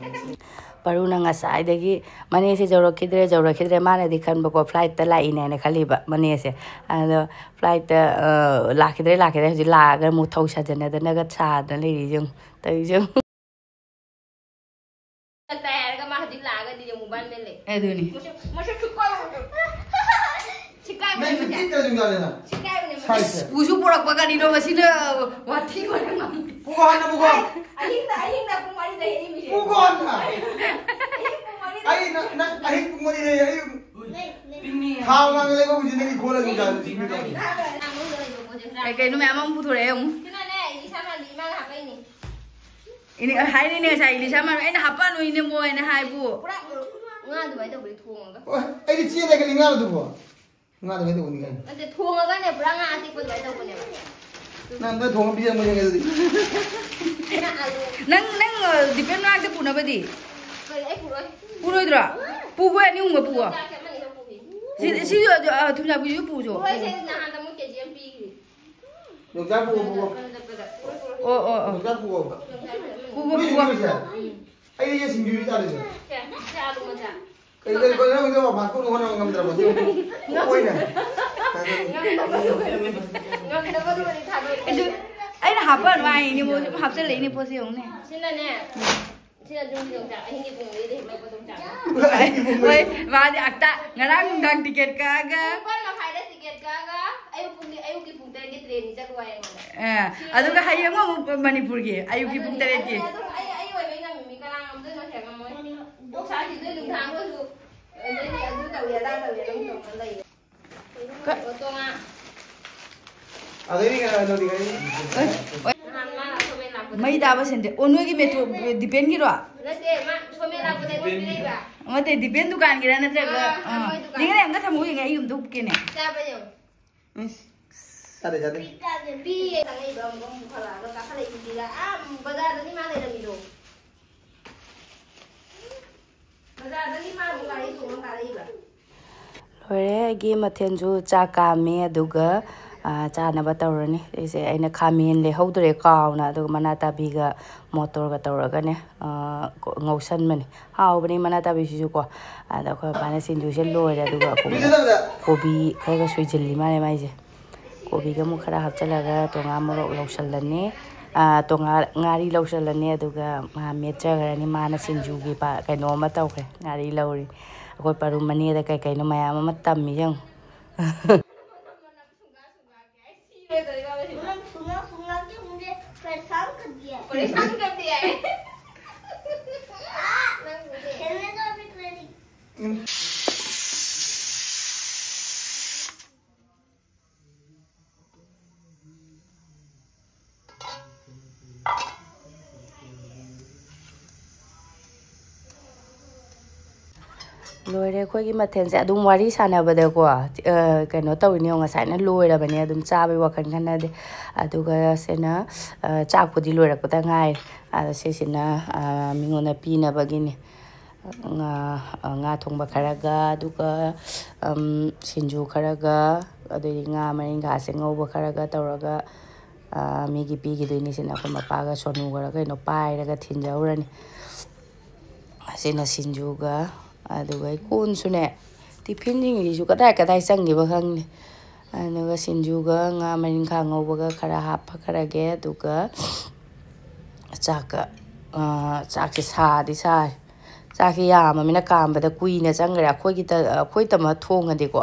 ꯄꯔꯨꯅ ꯉꯁꯥꯏꯗꯒꯤ ꯃꯅꯦꯁꯦ ꯌꯧꯔꯛꯈꯤꯗ꯭ꯔꯦ, ꯌꯧꯔꯛꯈꯤꯗ꯭ꯔꯦ꯫ ꯃꯥꯅꯗꯤ ꯈꯟꯕꯀꯣ, ꯐ꯭ꯂꯥꯏꯠꯇ ꯂꯥꯛꯏꯅꯦꯅ ꯈꯜꯂꯤꯕ ꯃꯅꯦꯁꯦ꯫ ꯑꯗꯣ ꯐ꯭ꯂꯥꯏꯠꯇ, ꯑ, ꯂꯥꯛꯈꯤꯗ꯭ꯔꯦ, ꯂꯥꯛꯈꯤꯗ꯭ꯔꯦ꯫ ꯍꯧꯖꯤꯛ ꯂꯥꯛꯑꯒ ꯑꯃꯨꯛ ꯊꯧ ꯁꯥꯖꯟꯅꯗꯅꯒ ꯁꯥꯗꯅ ꯂꯩꯔꯤꯁꯦ ꯌꯦꯡꯉꯨ꯫ ꯇꯧꯔꯤꯁꯦ ꯌꯦꯡꯉꯨ꯫ ꯇꯥꯏ ꯍꯥꯏꯔꯒ ꯃꯥ ꯍꯧꯖꯤꯛ ꯂꯥꯛꯑꯒꯗꯤ ꯌꯦꯡꯉꯨ, ꯃꯣꯕꯥꯏꯜ ꯃꯦꯠ ꯂꯩ꯫ ꯑꯗꯨꯅꯤ꯫ ꯃꯁꯛ, ꯃꯁꯛ ꯁꯨꯛꯀꯥꯏ ꯎꯗꯦ꯫ ꯁꯨꯛꯀꯥꯏ ꯎꯗꯦ ꯅꯪ ꯃꯁꯛ꯫ ꯅꯨꯄꯤ ꯇꯧꯔꯤꯕ ꯃꯥꯜꯂꯦ ꯅꯪ꯫ ꯁꯨꯛꯀꯥꯏ ꯎꯗꯦ ꯃꯁꯛ꯫ ꯄꯨꯁꯨ ꯄꯨꯔꯛꯄ ꯀꯔꯤꯅꯣ ꯃꯁꯤꯅ ꯋꯥꯊꯤ ꯋꯥꯔꯦꯝ ꯉꯥꯡ-, ꯄꯨꯒꯣ ꯍꯥꯟꯅ ꯄꯨꯒꯣ꯫ ꯑꯍꯤꯡꯗ, ꯑꯍꯤꯡꯗ ꯄꯨꯡ ꯃꯔꯤꯗ ꯍꯦꯛꯏꯃꯤꯁꯦ꯫ ꯄꯨꯒꯣ ꯍꯥꯟꯅ꯫ ꯑꯍꯤꯡ ꯄꯨꯡ ꯃꯔꯤꯗ꯫ ꯑꯩ ꯅꯪ, ꯅꯪ ꯑꯍꯤꯡ ꯄꯨꯡ ꯃꯔꯤꯗ ꯑꯩ ꯊꯥꯎ ꯉꯥꯡ ꯂꯩꯕ ꯍꯧꯖꯤꯛ ꯅꯪꯒꯤ ꯈꯣꯜꯂ ꯑꯗꯨꯝ ꯆꯥꯔꯦ꯫ ꯀꯩ ꯀꯩꯅꯣ ꯃꯌꯥꯝ ꯑꯃ ꯄꯨꯊꯣꯔꯛꯑꯦ ꯑꯃꯨꯛ꯫ ꯁꯤꯅꯅꯦ, ꯏꯁꯥ ꯃꯥꯟꯕꯤ ꯏꯃꯥꯅ ꯍꯥꯞꯄꯛꯏꯅꯦ꯫ ꯏꯅꯦ, ꯍꯥꯏꯔꯤꯅꯦ ꯉꯁꯥꯏ ꯏꯂꯤꯁꯥ ꯃꯥꯟꯕꯤ, ꯑꯩꯅ ꯍꯥꯞꯄꯛꯑꯅꯨ ꯏꯅꯦ ꯃꯣꯏꯅ ꯍꯥꯏꯕꯨ꯫ ꯄꯨꯔꯥ ꯉꯥ ꯑꯗꯨꯃꯥꯏꯅ ꯇꯧꯕꯗꯤ ꯊꯣꯡꯉꯒ꯫ ꯑꯣ, ꯑꯩꯗꯤ ꯆꯦꯜꯂꯦ ꯀꯔꯤ ꯉꯥ ꯑꯗꯨꯕꯣ? ꯉꯥꯗ ꯀꯩꯗꯧꯕꯅꯤ ꯀꯩꯅꯣ? ꯅꯠꯇꯦ, ꯊꯣꯡꯉꯒꯅꯦ, ꯄꯨꯔꯥ ꯉꯥ ꯑꯇꯦꯛꯄ ꯑꯗꯨꯃꯥꯏꯅ ꯇꯧꯕꯅꯦꯕ꯫ ꯅꯪ ꯑꯝꯇ ꯊꯣꯡꯉ ꯄꯤꯖꯔꯝꯃꯣ ꯌꯦꯡꯒꯦ ꯑꯗꯨꯗꯤ꯫ ꯅꯪ ꯑꯂꯨ-, ꯅꯪ, ꯅꯪ, ꯑ, ꯗꯤꯄꯦꯟ ꯃꯅꯥꯛꯇ ꯄꯨꯅꯕꯗꯤ? ꯀꯩ, ꯑꯩ ꯄꯨꯔꯣꯏ꯫ ꯄꯨꯔꯣꯏꯗ꯭ꯔꯣ? ꯄꯨꯈꯣꯏ ꯑꯅꯤ ꯑꯍꯨꯝꯒ ꯄꯨꯋꯣ꯫ ꯌꯣꯡꯆꯥꯛꯁꯦ ꯑꯃꯅꯤ ꯈꯛ ꯄꯨꯈꯤ꯫ ꯁꯤ, ꯁꯤꯁꯨ, ꯑ, ꯊꯨꯝꯌꯥꯛꯄꯤꯁꯨ ꯄꯨꯁꯨ꯫ ꯄꯨꯔꯣꯏꯁꯦ, ꯅꯍꯥꯟꯗ ꯃꯣꯏ ꯀꯦꯖꯤ ꯑꯃ ꯄꯤꯈ꯭ꯔꯤ꯫ ꯌꯣꯡꯆꯥꯛ ꯄꯨꯒꯣ, ꯄꯨꯒꯣ꯫ ꯀꯩꯅꯣ ꯆꯠꯄꯗ, ꯄꯨꯔꯣꯏ, ꯄꯨꯔꯣꯏ꯫ ꯑꯣ, ꯑꯣ, ꯑꯣ꯫ ꯌꯣꯡꯆꯥꯛ ꯄꯨꯒꯣꯕ꯫ ꯌꯣꯡꯆꯥꯛꯁꯦ ꯑꯃꯅꯤ꯫ ꯄꯨꯒꯣ, ꯄꯨꯒꯣ꯫ ꯅꯣꯏꯁꯦ꯫ ꯑꯩ ꯁꯤꯡꯖꯨ ꯆꯥꯔꯤꯁꯦ꯫ ꯁꯦ, ꯁꯦ ꯑꯂꯨ ꯃꯆꯥ꯫ ꯀꯩ, ꯀꯩ, ꯀꯩ, ꯅꯪ ꯍꯧꯖꯤꯛ ꯃꯄꯥꯟ ꯊꯣꯛꯅ ꯍꯣꯠꯅꯕ ꯉꯝꯗ꯭ꯔꯕꯣ? ꯁꯤ ꯑꯣꯏꯅ꯫ ꯉꯝꯗꯕꯗꯨꯕꯨꯗꯤ ꯊꯥꯗꯣꯛꯑꯦ꯫ ꯑꯩꯁꯨ, ꯑꯩꯅ ꯍꯥꯞꯄ ꯍꯥꯏꯅꯤ, ꯃꯣꯏꯁꯨ ꯑꯗꯨꯝ ꯍꯥꯞꯆꯜꯂꯛꯏꯅꯦ ꯄꯣꯠꯁꯦ ꯌꯦꯡꯉꯨꯅꯦ꯫ ꯁꯤꯅꯅꯦ, ꯁꯤꯅ ꯑꯗꯨꯝ ꯌꯣꯡꯆꯥꯛ ꯑꯍꯤꯡꯒꯤ ꯄꯨꯡ ꯃꯔꯤꯗ ꯍꯦꯛꯂꯛꯄ ꯌꯣꯡꯆꯥꯛ꯫ ꯍꯣꯏ, ꯃꯥꯗꯤ ꯑꯛꯇ ꯉꯔꯥꯡ ꯅꯨꯡꯗꯥꯡ ꯇꯤꯀꯦꯠ ꯀꯛꯑꯒ꯫ ꯄꯨꯡ ꯅꯤꯄꯥꯟ ꯃꯈꯥꯏꯗ ꯇꯤꯀꯦꯠ ꯀꯛꯑꯒ ꯑꯌꯨꯛ ꯄꯨꯡ, ꯑꯌꯨꯛꯀꯤ ꯄꯨꯡ ꯇꯔꯦꯠꯀꯤ ꯇ꯭ꯔꯦꯟꯅꯤ ꯆꯠꯂꯨ ꯍꯥꯏ ꯑꯩꯉꯣꯟꯗ꯫ ꯑꯦ, ꯑꯗꯨꯒ ꯍꯌꯦꯡ ꯑꯃꯨꯛ ꯃꯅꯤꯄꯨꯔꯒꯤ ꯑꯌꯨꯛꯀꯤ ꯄꯨꯡ ꯑꯗꯨꯅꯦ, ꯇꯔꯦꯠꯀꯤ꯫ ꯑꯩꯅ ꯑꯗꯨꯝ, ꯑꯩ, ꯑꯩ ꯑꯣꯏꯕꯩ ꯉꯝꯃꯤꯃꯤ, ꯀꯅꯥ ꯉꯝꯗꯣꯏꯅꯣ ꯍꯦꯛ ꯉꯝꯃꯣꯏ꯫ ꯀꯣꯛ ꯁꯥꯏꯁꯤꯗ ꯅꯨꯡꯗꯥꯡꯗꯁꯨ ꯑꯗꯩꯗꯤ ꯑꯗꯨ ꯇꯧꯋꯦ, ꯑꯗꯥ ꯇꯧꯋꯦ ꯑꯗꯨꯝ ꯇꯧꯅ ꯂꯩꯌꯦ꯫ ꯀ- ꯑꯣꯇꯣ ꯉꯥ-, ꯑꯗꯩꯗꯤ ꯀꯩꯅꯣ, ꯀꯩꯅꯣꯗꯤ ꯀꯩꯅꯣ? ꯅꯍꯥꯟ ꯃꯥꯅ ꯁꯣꯃꯦꯟ ꯂꯥꯛꯄꯗ ꯃꯩ ꯇꯥꯕ ꯁꯦꯟꯗꯦ꯫ ꯑꯣ, ꯅꯣꯏꯒꯤ ꯃꯦꯇ꯭ꯔꯣ ꯗꯤꯄꯦꯟꯒꯤꯔꯣ? ꯅꯠꯇꯦ, ꯃꯥ ꯁꯣꯃꯦꯟ ꯂꯥꯛꯄꯗ ꯑꯩꯉꯣꯟꯗ ꯄꯤꯔꯛꯏꯕ꯫ ꯅꯠꯇꯦ, ꯗꯤꯄꯦꯟ ꯗꯨꯀꯥꯟꯒꯤꯔ ꯅꯠꯇ꯭ꯔꯒ? ꯑꯥ, ꯑꯥ, ꯃꯣꯏ ꯗꯨꯀꯥꯟ꯫ ꯌꯦꯡꯉꯅꯦ, ꯑꯝꯇ ꯊꯝꯃꯨ ꯌꯦꯡꯉꯦ, ꯑꯩ ꯑꯝꯇ ꯎꯞꯀꯦꯅꯦ꯫ ꯆꯥꯕ ꯌꯦꯡꯉꯨ꯫ ꯏꯁ, ꯆꯥꯗꯦ, ꯆꯥꯗꯦ꯫ ꯄꯤꯌꯦ꯫ ꯈꯪꯉꯛꯏꯕ ꯑꯃꯨꯛ ꯑꯃꯨꯛ ꯄꯨꯈꯠꯂꯛꯑꯒ ꯀꯥꯈꯠꯂꯛꯏꯁꯤꯗ, ꯑꯥ, ꯕꯖꯥꯔꯗꯅꯤ ꯃꯥ ꯂꯩꯔꯝꯃꯤꯗꯣ꯫ ꯕꯖꯥꯔꯗꯒꯤ ꯃꯥ ꯑꯃꯨꯛ ꯒꯥꯔꯤ ꯇꯣꯡꯉ ꯀꯥꯔꯛꯏꯕ꯫ ꯂꯣꯏꯔꯦ, ꯑꯩꯒꯤ ꯃꯊꯦꯜꯁꯨ ꯆꯥꯛ ꯀꯥꯝꯃꯦ, ꯑꯗꯨꯒ, ꯑꯥ, ꯆꯥꯅꯕ ꯇꯧꯔꯅꯤ꯫ ꯑꯩꯁꯦ ꯑꯩꯅ ꯈꯥꯃꯦꯟ ꯂꯩꯍꯧꯗ꯭ꯔꯦ ꯀꯥꯎꯅ, ꯑꯗꯨꯒ ꯃꯅꯥ ꯇꯥꯕꯤꯒ ꯃꯣꯇꯣꯔꯒ ꯇꯧꯔꯒꯅꯦ, ꯑꯥ, ꯀꯣ-, ꯉꯧꯁꯟꯕꯅꯤ꯫ ꯍꯥꯎꯕꯅꯤ ꯃꯅꯥ ꯇꯥꯕꯤꯁꯤꯁꯨ ꯀꯣ꯫ ꯑꯗ ꯑꯩꯈꯣꯏ ꯃꯄꯥꯅ ꯁꯤꯡꯖꯨꯁꯦ ꯂꯣꯏꯔꯦ, ꯑꯗꯨꯒ ꯑꯩꯈꯣꯏ ꯀꯣꯕꯤ ꯈꯔꯒ ꯁꯣꯏꯖꯤꯜꯂꯤ ꯃꯥꯜꯂꯦ ꯃꯥꯏꯁꯦ꯫ ꯀꯣꯕꯤꯒ ꯑꯃꯨꯛ ꯈꯔ ꯍꯥꯞꯆꯤꯜꯂꯒ ꯇꯣꯉꯥ ꯃꯣꯔꯣꯛ ꯂꯧꯁꯜꯂꯅꯤ꯫ ꯑꯥ, ꯇꯣꯉꯥ ꯉꯥꯔꯤ ꯂꯧꯁꯜꯂꯅꯤ, ꯑꯗꯨꯒ ꯃꯥ ꯃꯦꯠꯆꯈ꯭ꯔꯅꯤ꯫ ꯃꯥꯅ ꯁꯤꯡꯖꯨꯒꯤ ꯄꯥ-, ꯀꯩꯅꯣ ꯑꯃ ꯇꯧꯈ꯭ꯔꯦ, ꯉꯥꯔꯤ ꯂꯧꯔꯤ꯫ ꯑꯩꯈꯣꯏ ꯄꯔꯨ ꯃꯅꯦꯗ ꯀꯩ ꯀꯩꯅꯣ ꯃꯌꯥꯝ ꯑꯃ ꯇꯝꯃꯤ ꯌꯦꯡꯉꯨ꯫ ꯈꯪꯗ꯭ꯔꯗꯤ ꯌꯥꯏ꯫ ꯂꯣꯏꯔꯦ ꯑꯩꯈꯣꯏꯒꯤ ꯃꯊꯦꯜꯁꯦ꯫ ꯑꯗꯨꯝ ꯋꯥꯔꯤ ꯁꯥꯟꯅꯕꯗꯀꯣ, ꯑ, ꯀꯩꯅꯣ ꯇꯧꯔꯤꯅꯦ ꯌꯦꯡꯉꯣ, ꯉꯁꯥꯏꯅ ꯂꯣꯏꯔꯕꯅꯦ, ꯑꯗꯨꯝ ꯆꯥꯕꯩ ꯋꯥꯈꯜ ꯈꯟꯅꯗꯦ꯫ ꯑꯗꯨꯒ ꯁꯤꯅ, ꯑ, ꯆꯥꯛꯄꯨꯗꯤ ꯂꯣꯏꯔꯛꯄꯗ ꯉꯥꯏꯔꯦ꯫ ꯑꯗꯣ ꯁꯤꯁꯤꯅ, ꯑ, ꯃꯤꯉꯣꯟꯗ ꯄꯤꯅꯕꯒꯤꯅꯤ꯫ ꯉꯥ, ꯉꯥ ꯊꯣꯡꯕ ꯈꯔꯒ, ꯑꯗꯨꯒ, ꯎꯝ, ꯁꯤꯡꯖꯨ ꯈꯔꯒ, ꯑꯗꯩꯗꯤ ꯉꯥ ꯃꯔꯤꯡꯈꯥꯁꯦ ꯉꯧꯕ ꯈꯔꯒ ꯇꯧꯔꯒ, ꯑ, ꯃꯤꯒꯤ ꯄꯤꯈꯤꯗꯣꯏꯅꯤ꯫ ꯁꯤꯅ ꯑꯩꯈꯣꯏ ꯃꯄꯥꯒ ꯁꯣꯅꯨꯒꯔ ꯀꯩꯅꯣ ꯄꯥꯏꯔꯒ ꯊꯤꯟꯖꯍꯧꯔꯅꯤ꯫ ꯑꯁꯤꯅ ꯁꯤꯡꯖꯨꯒ, ꯑꯗꯨꯒ ꯑꯩ ꯀꯣꯟꯁꯨꯅꯦ, ꯇꯤꯐꯤꯟꯁꯤꯡꯁꯤꯁꯨ ꯀꯗꯥꯏ ꯀꯗꯥꯏ ꯆꯪꯈꯤꯕ ꯈꯪꯗꯦ꯫ ꯑꯗꯨꯒ ꯁꯤꯡꯖꯨꯒ ꯉꯥ ꯃꯔꯤꯡꯈꯥ ꯉꯧꯕꯒ ꯈꯔ ꯍꯥꯞꯄꯈ꯭ꯔꯒꯦ꯫ ꯑꯗꯨꯒ ꯆꯥꯛꯀ, ꯑ, ꯆꯥꯛꯁꯦ ꯁꯥꯗꯤ ꯁꯥꯔꯦ꯫ ꯆꯥꯛꯁꯦ ꯌꯥꯝꯃꯃꯤꯅ ꯀꯥꯝꯕꯗ ꯀꯨꯏꯅ ꯆꯪꯈ꯭ꯔꯦ꯫ ꯑꯩꯈꯣꯏꯒꯤ ꯇ-, ꯑꯩꯈꯣꯏ ꯇꯝꯃ ꯊꯣꯡꯉꯗꯤꯀꯣ,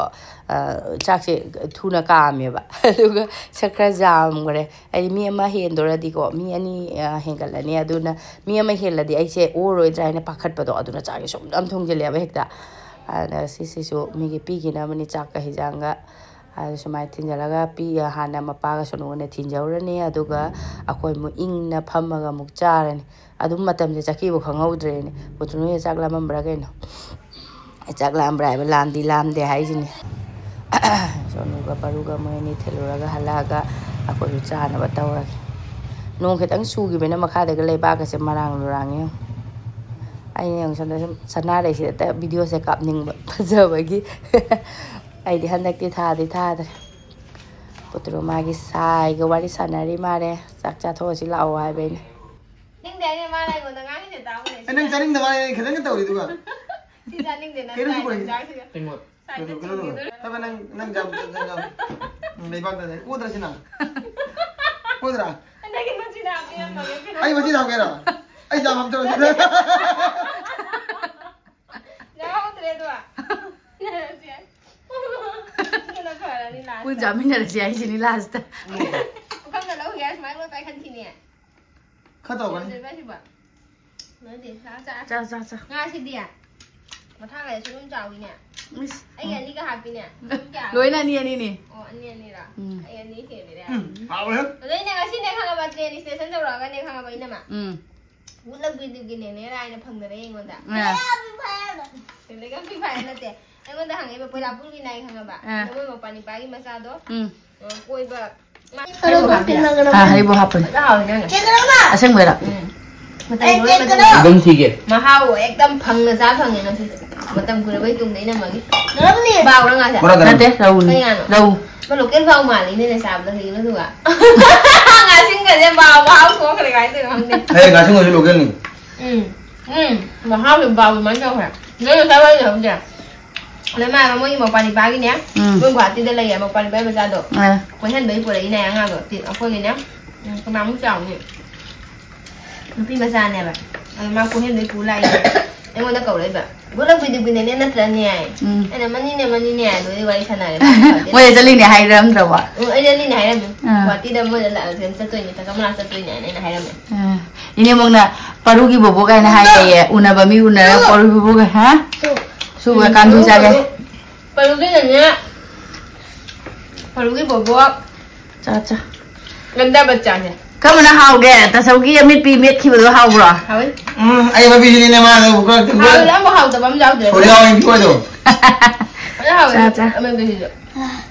ꯑ, ꯆꯥꯛꯁꯦ ꯊꯨꯅ ꯀꯥꯝꯃꯦꯕ꯫ ꯑꯗꯨꯒ ꯁꯛ ꯈꯔ ꯌꯥꯝꯈ꯭ꯔꯦ꯫ ꯍꯥꯏꯗꯤ ꯃꯤ ꯑꯃ ꯍꯦꯟꯗꯣꯔꯗꯤꯀꯣ, ꯃꯤ ꯑꯅꯤ, ꯑ, ꯍꯦꯟꯒꯠꯂꯅꯤ꯫ ꯑꯗꯨꯅ ꯃꯤ ꯑꯃ ꯍꯦꯜꯂꯗꯤ ꯑꯩꯁꯦ ꯑꯣꯔꯔꯣꯏꯗ꯭ꯔꯥ ꯍꯥꯏꯅ ꯄꯥꯈꯠꯄꯗꯣ, ꯑꯗꯨꯅ ꯆꯥꯛꯁꯦ ꯁꯨꯝ ꯌꯥꯝ ꯊꯣꯡꯖꯤꯜꯂꯦꯕ ꯍꯦꯛꯇ꯫ ꯑꯗ ꯁꯤꯁꯤꯁꯨ ꯃꯤꯒꯤ ꯄꯤꯈꯤꯅꯕꯅꯤ, ꯆꯥꯛꯀ ꯍꯤꯟꯖꯥꯡꯒ꯫ ꯑꯗ ꯁꯨꯃꯥꯏꯅ ꯊꯤꯟꯖꯜꯂꯒ ꯄꯤ-, ꯍꯥꯟꯅ ꯃꯄꯥꯒ ꯁꯣꯅꯨꯒꯅ ꯊꯤꯟꯖꯍꯧꯔꯅꯤ꯫ ꯑꯗꯨꯒ ꯑꯩꯈꯣꯏ ꯑꯃꯨꯛ ꯏꯪꯅ ꯐꯝꯃꯒ ꯑꯃꯨꯛ ꯆꯥꯔꯅꯤ꯫ ꯑꯗꯨꯝ ꯃꯇꯝꯁꯦ ꯆꯠꯈꯤꯕ ꯈꯪꯍꯧꯗ꯭ꯔꯦꯅꯦ꯫ ꯄꯨꯊꯨꯅꯨ ꯍꯣꯏ ꯆꯥꯛ ꯂꯥꯝꯃꯝꯕ꯭ꯔꯥ ꯀꯩꯅꯣ? ꯑꯩ ꯆꯥꯛ ꯂꯥꯝꯕ꯭ꯔꯥ ꯍꯥꯏꯕ ꯂꯥꯝꯗꯤ ꯂꯥꯝꯗꯦ ꯍꯥꯏꯁꯤꯅꯤ꯫ ꯁꯣꯅꯨꯒ ꯄꯔꯨꯒ ꯃꯣꯏ ꯑꯅꯤ ꯊꯤꯜꯂꯨꯔꯒ ꯍꯜꯂꯛꯑꯒ ꯑꯩꯈꯣꯏꯁꯨ ꯆꯥꯅꯕ ꯇꯧꯔꯒꯦ꯫ ꯅꯣꯡ ꯈꯤꯇꯪ ꯆꯨꯈꯤꯕꯅ ꯃꯈꯥꯗꯒ ꯂꯩꯕꯥꯛꯀꯁꯦ ꯃꯔꯥꯡ ꯂꯨꯔꯥꯡꯉꯦ ꯌꯦꯡꯉꯣ꯫ ꯑꯩꯅ ꯌꯦꯡꯉꯣ ꯁꯣꯝꯗ ꯁꯨꯝ ꯁꯅꯥꯔꯩꯁꯤꯗ ꯚꯤꯗꯤꯑꯣꯁꯦ ꯀꯥꯞꯅꯤꯡꯕ ꯐꯖꯕꯒꯤ꯫ ꯑꯩꯗꯤ ꯍꯟꯗꯛꯇꯤ ꯊꯥꯗꯤ ꯊꯥꯗ꯭ꯔꯦ꯫ ꯄꯨꯇ꯭ꯔꯨ ꯃꯥꯒꯤ ꯁꯥꯏꯒ ꯋꯥꯔꯤ ꯁꯥꯟꯅꯔꯤ ꯃꯥꯜꯂꯦ꯫ ꯆꯥꯛ ꯆꯥꯊꯣꯛꯑꯁꯤ ꯂꯥꯛꯑꯣ ꯍꯥꯏꯕ ꯑꯩꯅ꯫ ꯅꯤꯡꯗꯦ ꯑꯩꯅ ꯃꯥꯅ ꯑꯩꯉꯣꯟꯗ ꯉꯥꯡꯉꯤꯁꯦ ꯇꯥꯎꯅꯦ꯫ ꯑꯦ, ꯅꯪ ꯆꯥꯅꯤꯡꯗꯕ ꯍꯥꯏ ꯈꯤꯇꯪꯒ ꯇꯧꯔꯤꯗꯨꯒ꯫ ꯁꯤ ꯆꯥꯅꯤꯡꯗꯦ ꯅꯪ ꯀꯩꯅꯣ ꯆꯥꯏ ꯁꯨꯄꯔ ꯅꯪ ꯆꯥꯛꯁꯤꯒ꯫ ꯇꯦꯡꯉꯣꯠ꯫ ꯁꯥꯏꯗ ꯀꯩꯅꯣ, ꯀꯩꯅꯣ, ꯊꯤꯡꯈꯤꯗꯣꯏ꯫ ꯍꯥꯏꯕ ꯅꯪ, ꯅꯪ ꯌꯥꯝ, ꯅꯪ ꯌꯥꯝ ꯂꯩꯕꯥꯛꯇ ꯂꯩ꯫ ꯑꯣꯗ꯭ꯔꯁꯤ ꯅꯪ? ꯑꯣꯗ꯭ꯔꯥ? ꯅꯪꯒꯤ ꯃꯆꯤꯟ ꯍꯥꯞꯄꯤꯔꯝꯃꯒꯦ ꯀꯩꯅꯣ꯫ ꯑꯩ ꯃꯆꯤꯟ ꯍꯥꯞꯀꯦꯔꯣ? ꯑꯩ ꯌꯥꯝ ꯍꯥꯞꯆꯔꯁꯤ꯫ ꯌꯥꯎꯗ꯭ꯔꯦ ꯑꯗꯣ꯫ ꯑꯗꯨꯅ ꯐꯔꯅꯤ ꯂꯥꯁꯇ꯫ ꯄꯨꯟ ꯆꯥꯃꯤꯟꯅꯔꯁꯤ ꯍꯥꯏꯁꯤꯅꯤ ꯂꯥꯁꯇ꯫ ꯄꯨꯈꯝꯗ ꯂꯧꯒꯦ ꯍꯥꯏꯔ ꯁꯨꯃꯥꯏꯅ ꯂꯣꯏ ꯄꯥꯏꯈꯠꯈꯤꯅꯤ꯫ ꯈꯔ ꯇꯧꯔꯛꯀꯅꯤ꯫ ꯂꯣꯏꯗ꯭ꯔꯤꯕ ꯁꯤꯕꯣ? ꯂꯣꯏꯗꯦ꯫ ꯆꯥ, ꯆꯥ꯫ ꯆꯥ, ꯆꯥ, ꯆꯥ꯫ ꯉꯥꯁꯤꯗꯤ ꯃꯊꯥ ꯀꯥꯏꯗ ꯁꯨꯝ ꯆꯥꯎꯋꯤꯅꯦ꯫ ꯏꯁ꯫ ꯑꯩꯒꯤ ꯑꯅꯤꯒ ꯍꯥꯞꯄꯤꯅꯦ꯫ ꯀꯌꯥ? ꯂꯣꯏꯅ ꯑꯅꯤ ꯑꯅꯤꯅꯤ꯫ ꯑꯣ, ꯑꯅꯤ ꯑꯅꯤꯔꯥ? ꯎꯝ꯫ ꯑꯩ ꯑꯅꯤ ꯍꯦꯜꯂꯤꯔꯦ꯫ ꯎꯝ, ꯍꯥꯎꯋꯦ꯫ ꯑꯗꯩꯅꯦ ꯉꯁꯤꯅꯦ ꯈꯪꯉꯕ, train station ꯇꯧꯔꯛꯑꯒꯅꯦ ꯈꯪꯉꯕ, ꯏꯅꯝꯃ? ꯎꯝ꯫ ꯒꯨꯠ ꯂꯛ ꯕꯤꯗꯨꯒꯤꯅꯦꯅꯦ ꯂꯥꯏꯅ ꯐꯪꯗꯔꯦ ꯑꯩꯉꯣꯟꯗ꯫ ꯑꯥ꯫ ꯑꯗꯨꯗꯒꯤ free fire ꯅꯠꯇꯦ꯫ ꯑꯩꯉꯣꯟꯗ ꯍꯪꯉꯛꯏꯕ ꯄꯣꯏꯂꯥꯄꯨꯔꯒꯤ ꯅꯥꯏ ꯈꯪꯉꯕ? ꯑꯥ꯫ ꯑꯗꯣ ꯃꯣꯏ ꯃꯄꯥꯟ ꯅꯤꯄꯥꯒꯤ ꯃꯆꯥꯗꯣ, ꯎꯝ꯫ ꯑ, ꯀꯣꯏꯕ꯫ ꯑꯥ, ꯍꯩꯕꯨ ꯍꯥꯞꯄꯅꯤ꯫ ꯐꯖꯅ ꯍꯥꯎꯋꯤ ꯅꯪꯅ꯫ ꯑꯁꯦꯡꯕꯩꯔꯣ? ꯎꯝ꯫ ꯃꯇꯝ ꯂꯣꯏ ꯃꯇꯝ ꯑꯗꯨꯝ ꯊꯤꯒꯦ꯫ ꯃꯍꯥꯎ ꯑꯦꯛꯗꯝ ꯐꯪꯅ ꯆꯥ ꯐꯪꯉꯦ ꯉꯁꯤꯗꯤ꯫ ꯃꯇꯝ ꯀꯨꯏꯔꯕꯩ ꯇꯨꯡꯗ ꯏꯅꯝꯃꯒꯤ꯫ ꯕꯥꯎꯔ ꯉꯥꯁꯦ? ꯃꯔꯛ ꯅꯠꯇꯦ, ꯔꯧꯅꯤ꯫ ꯀꯩ ꯉꯥꯅꯣ? ꯔꯧ꯫ ꯃꯥ local ꯕꯥꯎ ꯃꯥꯜꯂꯤꯅꯦ ꯆꯥꯕꯗ ꯍꯧꯖꯤꯛ ꯃꯆꯨꯒ꯫ ꯉꯥꯁꯤꯡꯒꯁꯦ ꯕꯥꯎ ꯃꯍꯥꯎ ꯊꯣꯛꯈ꯭ꯔꯦ ꯀꯃꯥꯏꯅ ꯇꯧꯔꯤꯅꯣ ꯈꯪꯗꯦ꯫ ꯍꯦ, ꯉꯥꯁꯤꯡꯒꯁꯨ localꯅꯤ꯫ ꯎꯝ꯫ ꯎꯝ꯫ ꯃꯍꯥꯎꯁꯦ ꯕꯥꯎ ꯑꯗꯨꯃꯥꯏꯅ ꯇꯧꯈ꯭ꯔꯦ꯫ ꯅꯣꯏ ꯉꯁꯥꯏ ꯋꯥꯔꯤ ꯂꯩꯍꯧꯗꯦ꯫ ꯑꯗ ꯃꯥ ꯃꯣꯏꯒꯤ ꯃꯧꯄꯥ ꯅꯤꯄꯥꯒꯤꯅꯦ, ꯎꯝ꯫ ꯃꯣꯏ ꯒꯨꯍꯥꯇꯤꯗ ꯂꯩꯌꯦ, ꯃꯧꯄꯥ ꯅꯤꯄꯥꯒꯤ ꯃꯆꯥꯗꯣ꯫ ꯑꯥ꯫ ꯀꯣꯏꯍꯟꯕꯒꯤ ꯄꯨꯔꯛꯏꯅꯦ ꯑꯉꯥꯡꯗꯣ꯫ ꯇꯤ-, ꯑꯩꯈꯣꯏꯒꯤꯅꯦ, ꯎꯝ, ꯀꯅꯥꯃꯨꯛ ꯆꯥꯎꯅꯤ? ꯅꯨꯄꯤ ꯃꯆꯥꯅꯦꯕ꯫ ꯑꯗꯣ ꯃꯥ ꯀꯣꯏꯍꯟꯕꯒꯤ ꯄꯨ ꯂꯥꯛꯏꯅꯦ꯫ ꯑꯩꯉꯣꯟꯗ ꯀꯧꯔꯛꯏꯕ꯫ "ꯒꯨꯠ ꯂꯛ ꯕꯤꯗꯨꯒꯤꯅꯦꯅꯦ ꯅꯠꯇ꯭ꯔꯅꯦ?" ꯎꯝ꯫ ꯑꯩꯅ, "ꯃꯅꯤꯅꯦ, ꯃꯅꯤꯅꯦ", ꯑꯗꯨꯗꯤ ꯋꯥꯔꯤ ꯁꯥꯟꯅꯔꯦ꯫ ꯃꯣꯏꯗ ꯆꯠꯂꯤꯅꯦ ꯍꯥꯏꯔꯝꯗ꯭ꯔꯕꯣ? ꯎꯝ, ꯑꯩ ꯆꯠꯂꯤꯅꯦ ꯍꯥꯏꯔꯝꯃꯦ꯫ ꯑꯥ꯫ ꯒꯨꯍꯥꯇꯤꯗ ꯃꯣꯏꯗ ꯂꯥꯛꯑꯒ ꯆꯠꯇꯣꯏꯅꯦ, ꯀꯀꯥ ꯃꯅꯥꯛ ꯆꯠꯇꯣꯏꯅꯦ ꯍꯥꯏꯅ ꯑꯩꯅ ꯍꯥꯏꯔꯝꯃꯦ꯫ ꯑꯥ꯫ ꯏꯅꯦꯃꯛꯅ ꯄꯔꯨꯒꯤ ꯕꯣꯕꯣꯛ ꯀꯥꯏꯅ ꯍꯥꯏꯌꯦ꯫ ꯎꯅꯕ ꯃꯤ ꯎꯅꯔꯒ ꯄꯔꯨꯒꯤ ꯕꯣꯕꯣꯛ ꯀꯥꯏ-, ꯍꯥ? ꯁꯨꯕ ꯀꯥꯡꯁꯨ ꯆꯥꯒꯦ꯫ ꯄꯔꯨꯒꯤꯅꯅꯦ, ꯄꯔꯨꯒꯤ ꯕꯣꯕꯣꯛ꯫ ꯆꯥ, ꯆꯥ꯫ ꯒꯟꯗꯥ ꯕꯆꯥꯅꯦ꯫ ꯀꯔꯝꯕꯅ ꯍꯥꯎꯒꯦ? ꯇꯥꯆꯧꯒꯤ ꯑꯃꯦꯠꯄꯤ ꯃꯦꯠꯈꯤꯕꯗꯣ ꯍꯥꯎꯕ꯭ꯔꯣ? ꯍꯥꯎꯋꯤ꯫ ꯎꯝ, ꯑꯩ ꯃꯄꯤꯁꯤꯅꯤꯅꯦ ꯃꯥꯅ ꯈꯔ ꯍꯥꯎꯋꯤ, ꯑꯃ ꯍꯥꯎꯇꯕ ꯑꯃ ꯌꯥꯎꯗ꯭ꯔꯦ꯫ ꯁꯣꯔꯤ ꯍꯥꯎꯋꯤ, ꯄꯤꯊꯣꯛꯑꯣ꯫ ꯑꯗꯨ ꯍꯥꯎꯋꯤ꯫ ꯆꯥ, ꯆꯥ꯫ ꯑꯃꯦꯠꯄꯁꯤꯁꯨ꯫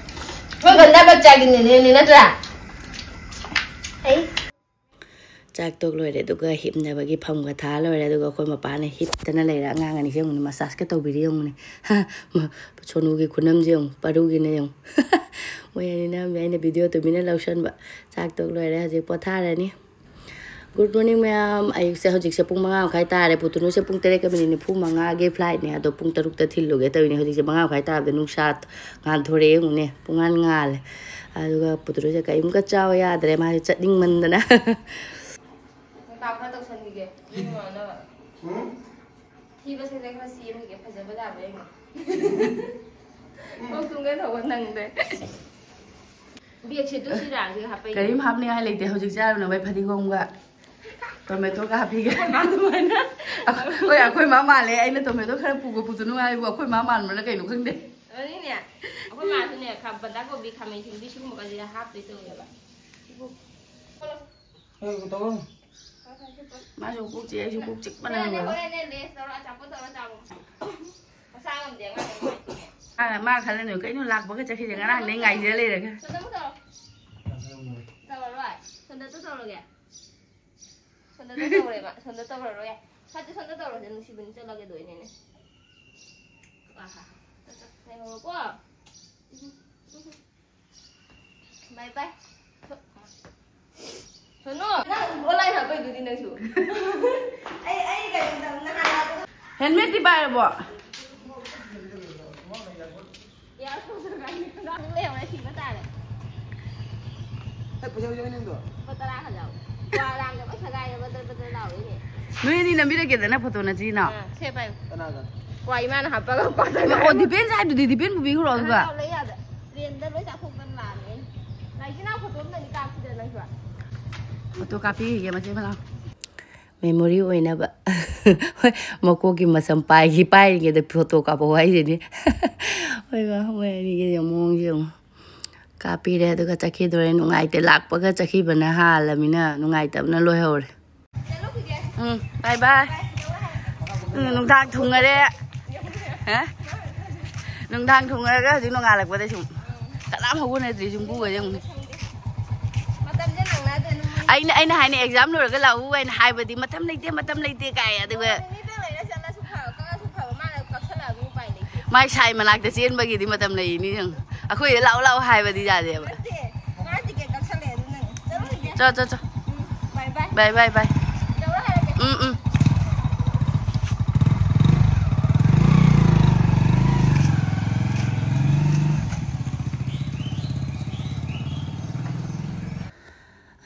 ꯑꯩꯈꯣꯏ ꯒꯟꯗꯥ ꯕꯆꯥꯒꯤꯅꯦꯅꯦ, ꯅꯠꯇ꯭ꯔꯥ? ꯑꯩ ꯆꯥꯛ ꯇꯣꯛ ꯂꯣꯏꯔꯦ, ꯑꯗꯨꯒ ꯍꯤꯞꯅꯕꯒꯤ ꯐꯝꯒ ꯊꯥ ꯂꯣꯏꯔꯦ, ꯑꯗꯨꯒ ꯑꯩꯈꯣꯏ ꯃꯄꯥꯅ ꯍꯤꯞꯇꯅ ꯂꯩꯔꯦ꯫ ꯑꯉꯥꯡ ꯑꯅꯤꯁꯦ ꯌꯦꯡꯉꯨꯅꯦ, massage ꯀ ꯇꯧꯕꯤꯔꯤ ꯌꯦꯡꯉꯨꯅꯦ꯫ ꯃ-, ꯁꯣꯅꯨꯒꯤ ꯈꯨꯅꯝꯁꯦ ꯌꯦꯡꯉꯨ, ꯄꯥꯔꯨꯒꯤꯅ ꯌꯦꯡꯉꯨ꯫ ꯃꯣꯏ ꯑꯅꯤꯅ ꯑꯩꯅ video ꯇꯨꯃꯤꯟꯅ ꯂꯧꯁꯟꯕ꯫ ꯆꯥꯛ ꯇꯣꯛ ꯂꯣꯏꯔꯦ, ꯍꯧꯖꯤꯛ ꯄꯣꯊꯥꯔꯅꯤ꯫ Good morning ꯃꯌꯥꯝ꯫ ꯑꯌꯨꯛꯁꯦ ꯍꯧꯖꯤꯛꯁꯦ ꯄꯨꯡ ꯃꯉꯥ ꯃꯈꯥꯏ ꯇꯥꯔꯦ꯫ ꯄꯨꯇꯨꯅꯨꯁꯦ ꯄꯨꯡ ꯇꯔꯦꯠꯀ minute ꯅꯤꯐꯨ ꯃꯉꯥꯒꯤ flight ꯅꯦ, ꯑꯗꯣ ꯄꯨꯡ ꯇꯔꯨꯛꯇ ꯊꯤꯜꯂꯨꯒꯦ ꯇꯧꯔꯤꯅꯦ꯫ ꯍꯧꯖꯤꯛꯁꯦ ꯃꯉꯥ ꯃꯈꯥꯏ ꯇꯥꯕꯗ ꯅꯨꯡꯁꯥ ꯉꯥꯟꯊꯣꯔꯛꯑꯦ ꯌꯦꯡꯉꯨꯅꯦ, ꯄꯨꯡꯉꯥꯟ ꯉꯥꯜꯂꯦ꯫ ꯑꯗꯨꯒ ꯄꯨꯇꯨꯅꯨꯁꯦ ꯀꯔꯤꯝꯀ ꯆꯥꯎ ꯌꯥꯗ꯭ꯔꯦ, ꯃꯥꯁꯦ ꯆꯠꯅꯤꯡꯃꯟꯗꯅ꯫ ꯃꯦꯀꯞ ꯈꯔ ꯇꯧꯁꯟꯈꯤꯒꯦ꯫ ꯃꯤ ꯃꯥꯟꯅꯕ꯫ ꯊꯤꯕꯁꯤꯡꯁꯦ ꯈꯔ ꯁꯦꯝꯈꯤꯒꯦ, ꯐꯖꯕ ꯂꯥꯛꯄ꯭ꯔꯥ ꯌꯦꯡꯒꯦ꯫ ꯀꯣꯛ ꯇꯨꯝꯒꯦ ꯇꯧꯕ ꯅꯪꯗ꯭ꯔꯦ꯫ ꯕꯦꯒꯁꯦ ꯇꯨ ꯁꯤ ꯔꯥꯡꯁꯤꯒ ꯍꯥꯞꯄ ꯌꯥꯏ꯫ ꯀꯔꯤꯝ ꯍꯥꯞꯅꯤꯡꯉꯥꯏ ꯂꯩꯇꯦ ꯍꯧꯖꯤꯛ ꯆꯥꯔꯨꯅꯕ ꯐꯗꯤꯒꯣꯝꯒ꯫ ꯇꯣꯃꯦꯇꯣꯒ ꯍꯥꯞꯄꯤꯒꯦ꯫ ꯑꯩꯈꯣꯏ ꯃꯥ ꯑꯗꯨꯃꯥꯏꯅ꯫ ꯍꯣꯏ, ꯑꯩꯈꯣꯏ ꯃꯥ ꯃꯥꯜꯂꯦ꯫ ꯑꯩꯅ ꯇꯣꯃꯦꯇꯣ ꯈꯔ ꯄꯨꯒ ꯄꯨꯗꯨꯅ ꯉꯥꯏꯕꯨ ꯑꯩꯈꯣꯏ ꯃꯥ ꯃꯥꯟꯕ꯭ꯔꯥ ꯀꯩꯅꯣ ꯈꯪꯗꯦ꯫ ꯑꯗꯨꯅꯤꯅꯦ, ꯑꯩꯈꯣꯏ ꯃꯥꯁꯨꯅꯦ, ꯈ-, ꯕꯟꯗꯥꯀꯣꯕꯤ, ꯈꯥꯃꯦꯟ ꯑꯁꯤꯟꯕꯤ ꯁꯤꯒꯨꯝꯕꯒꯁꯦ ꯍꯥꯞꯇꯣꯏ ꯇꯧꯋꯦꯕ꯫ ꯃꯥꯁꯨ ꯀꯣꯛ ꯆꯤꯛꯑꯦ, ꯑꯩꯁꯨ ꯀꯣꯛ ꯆꯤꯛꯄꯅ ꯍꯣꯔꯦꯟꯅꯦ, ꯂꯣꯏꯔꯦ꯫ ꯍꯣꯔꯦꯟꯅꯦ, ꯂꯦꯁ ꯇꯧꯔ ꯑꯆꯥꯄꯣꯠ ꯇꯧꯔ ꯆꯥꯕ꯫ ꯃꯁꯥ ꯉꯝꯗꯦ ꯑꯉꯥꯡ ꯅꯨꯡꯉꯥꯏꯇꯦ꯫ ꯃꯥ, ꯃꯥ ꯈꯜꯂꯝꯗꯣꯏꯅꯤ, "ꯀꯩꯅꯣ ꯂꯥꯛꯄꯒ ꯆꯠꯈꯤꯁꯦ, ꯉꯔꯥꯡꯗꯩ ꯉꯥꯏꯖ ꯂꯩꯔꯒ"꯫ ꯁꯣꯝꯗ ꯑꯃꯨꯛ ꯇꯧꯔꯣ꯫ ꯇꯧꯔꯔꯣꯏ꯫ ꯁꯣꯝꯗ ꯇꯧꯔꯒꯦ꯫ ꯁꯣꯝꯗ ꯇꯧꯔꯦꯕ, ꯁꯣꯝꯗ ꯇꯧꯔꯔꯣꯏ꯫ ꯐꯠꯇꯦ, ꯁꯣꯝꯗ ꯇꯧꯔꯁꯦ, ꯅꯨꯡꯁꯤꯕꯅꯤ ꯆꯠꯂꯒꯦ ꯗꯣꯏꯅꯦꯅꯦ꯫ ꯑꯍꯥ꯫ ꯆꯠ, ꯆꯠ, ꯂꯩꯍꯧꯔꯣꯀꯣ꯫ ꯕꯥꯏ ꯕꯥꯏ꯫ ꯁꯣꯅꯨ, ꯅꯪ ꯑꯣꯟꯂꯥꯏꯟ ꯍꯥꯞꯄꯩꯗꯨꯗꯤ ꯅꯪꯁꯨ꯫ ꯑꯩ, ꯑꯩ ꯀꯩꯅꯣ ꯅꯍꯥꯟ ꯍꯦꯜꯃꯦꯠꯇꯤ ꯄꯥꯏꯔꯕꯣ? ꯂꯨꯄꯥ ꯇꯔꯥ ꯈꯛ ꯌꯥꯎ꯫ ꯀ꯭ꯋꯥ ꯂꯥꯡꯒ ꯂꯣꯏ ꯁꯦꯒꯥꯏꯔꯦ, ꯕꯗꯔ ꯕꯗꯔ ꯂꯥꯎꯔꯦꯅꯦ꯫ ꯅꯣꯏ ꯑꯅꯤ ꯅꯝꯕꯤꯔꯒꯦꯗꯅ ꯐꯣꯇꯣ ꯅꯆꯤꯟ ꯅꯅꯥꯎ꯫ ꯑꯥ, ꯁꯦ ꯄꯥꯏꯌꯨ꯫ ꯀꯅꯥꯒ? ꯀ꯭ꯋꯥ ꯏꯃꯥꯅ ꯍꯥꯞꯄꯒ ꯀ꯭ꯋꯥ ꯆꯥꯅꯕ꯫ ꯑꯣ, ꯗꯤꯄꯦꯟꯁ ꯍꯥꯏꯗꯨꯗꯤ, ꯗꯤꯄꯦꯟ ꯄꯨꯕꯤꯈ꯭ꯔꯣ ꯑꯗꯨꯒ꯫ ꯑꯥ, ꯂꯩ ꯌꯥꯗ꯫ ꯇ꯭ꯔꯦꯟꯗ ꯂꯣꯏ ꯆꯥꯊꯣꯛꯇꯅ ꯂꯥꯛꯑꯝꯃꯦ꯫ ꯂꯥꯏꯖꯤꯅꯥ ꯐꯣꯇꯣ ꯑꯝꯇꯗꯤ ꯀꯥꯞꯁꯤꯗ ꯅꯪꯁꯨ꯫ ꯐꯣꯇꯣ ꯀꯥꯞꯄꯤꯈꯤꯒꯦ ꯃꯆꯦ ꯃꯅꯥꯎ꯫ ꯃꯦꯃꯣꯔꯤ ꯑꯣꯏꯅꯕ꯫ ꯍꯣꯏ, ꯃꯀꯣꯛꯀꯤ ꯃꯁꯝ ꯄꯥꯏꯈꯤ, ꯄꯥꯏꯔꯤꯉꯩꯗ ꯐꯣꯇꯣ ꯀꯥꯞꯄꯛꯑꯣ ꯍꯥꯏꯁꯤꯅꯤ꯫ ꯍꯣꯏ ꯕꯥ, ꯃꯣꯏ ꯑꯅꯤꯒꯤ ꯃꯑꯣꯡꯁꯦ ꯌꯦꯡꯉꯣ꯫ ꯀꯥꯞꯄꯤꯔꯦ, ꯑꯗꯨꯒ ꯆꯠꯈꯤꯗꯣꯔꯦ꯫ ꯅꯨꯡꯉꯥꯏꯇꯦ, ꯂꯥꯛꯄꯒ ꯆꯠꯈꯤꯕꯅ ꯍꯥꯜꯂꯃꯤꯅ ꯅꯨꯡꯉꯥꯏꯇꯕꯅ ꯂꯣꯏꯍꯧꯔꯦ꯫ ꯎꯝ, ꯕꯥꯏ ꯕꯥꯏ꯫ ꯎꯝ, ꯅꯨꯡꯗꯥꯡ ꯊꯨꯡꯉꯔꯦ꯫ ꯍꯥ? ꯅꯨꯡꯗꯥꯡ ꯊꯨꯡꯉꯔꯒ ꯍꯧꯖꯤꯛ ꯅꯣꯡꯉꯥꯜꯂꯛꯄꯗ ꯁꯨꯝ ꯀꯅꯥꯝ ꯍꯧꯒꯠꯅꯗ꯭ꯔꯤ, ꯁꯨꯝ ꯄꯨꯒꯁꯦ ꯑꯃꯨꯛ꯫ ꯃꯇꯝꯁꯦ ꯅꯪꯅꯗꯦ, ꯅꯨꯃꯤꯠ ꯑꯩꯅ, ꯑꯩꯅ ꯍꯥꯏꯅ ꯑꯦꯛꯖꯥꯝ ꯂꯣꯏꯔꯒ ꯂꯥꯛꯎ ꯍꯥꯏꯅ ꯍꯥꯏꯕꯗꯤ ꯃꯇꯝ ꯂꯩꯇꯦ, ꯃꯇꯝ ꯂꯩꯇꯦ ꯀꯥꯏ, ꯑꯗꯨꯒ ꯅꯨꯃꯤꯠꯇ ꯂꯩꯔ ꯆꯠꯂꯁꯨ ꯐꯕ, ꯀꯛꯑꯁꯨ ꯐꯕ, ꯃꯥꯅ ꯀꯛꯁꯜꯂꯛꯑꯕꯅꯤꯅ ꯎꯄꯥꯏ ꯂꯩꯇꯦ꯫ ꯃꯥꯏ ꯁꯥꯏ ꯃꯅꯥꯛꯇ ꯆꯦꯟꯕꯒꯤꯗꯤ ꯃꯇꯝ ꯂꯩꯔꯤꯅꯤ ꯌꯦꯡꯉꯨ꯫ ꯑꯩꯈꯣꯏꯗ ꯂꯥꯛꯑꯣ ꯂꯥꯛꯑꯣ ꯍꯥꯏꯕꯗꯤ ꯌꯥꯗꯦꯕ꯫ ꯅꯠꯇꯦ, ꯃꯥ ꯇꯤꯀꯦꯠ ꯀꯛꯁꯜꯂꯛꯑꯦ ꯑꯗꯨꯅꯅꯦ꯫ ꯆꯠꯂꯣ ꯍꯧꯖꯤꯛ꯫ ꯆꯣ, ꯆꯣ, ꯆꯣ꯫ ꯎꯝ, ꯕꯥꯏ ꯕꯥꯏ꯫ ꯕꯥꯏ, ꯕꯥꯏ, ꯕꯥꯏ꯫ ꯌꯧꯔ ꯍꯥꯏꯔꯛꯀꯦ꯫ ꯎꯝ, ꯎꯝ꯫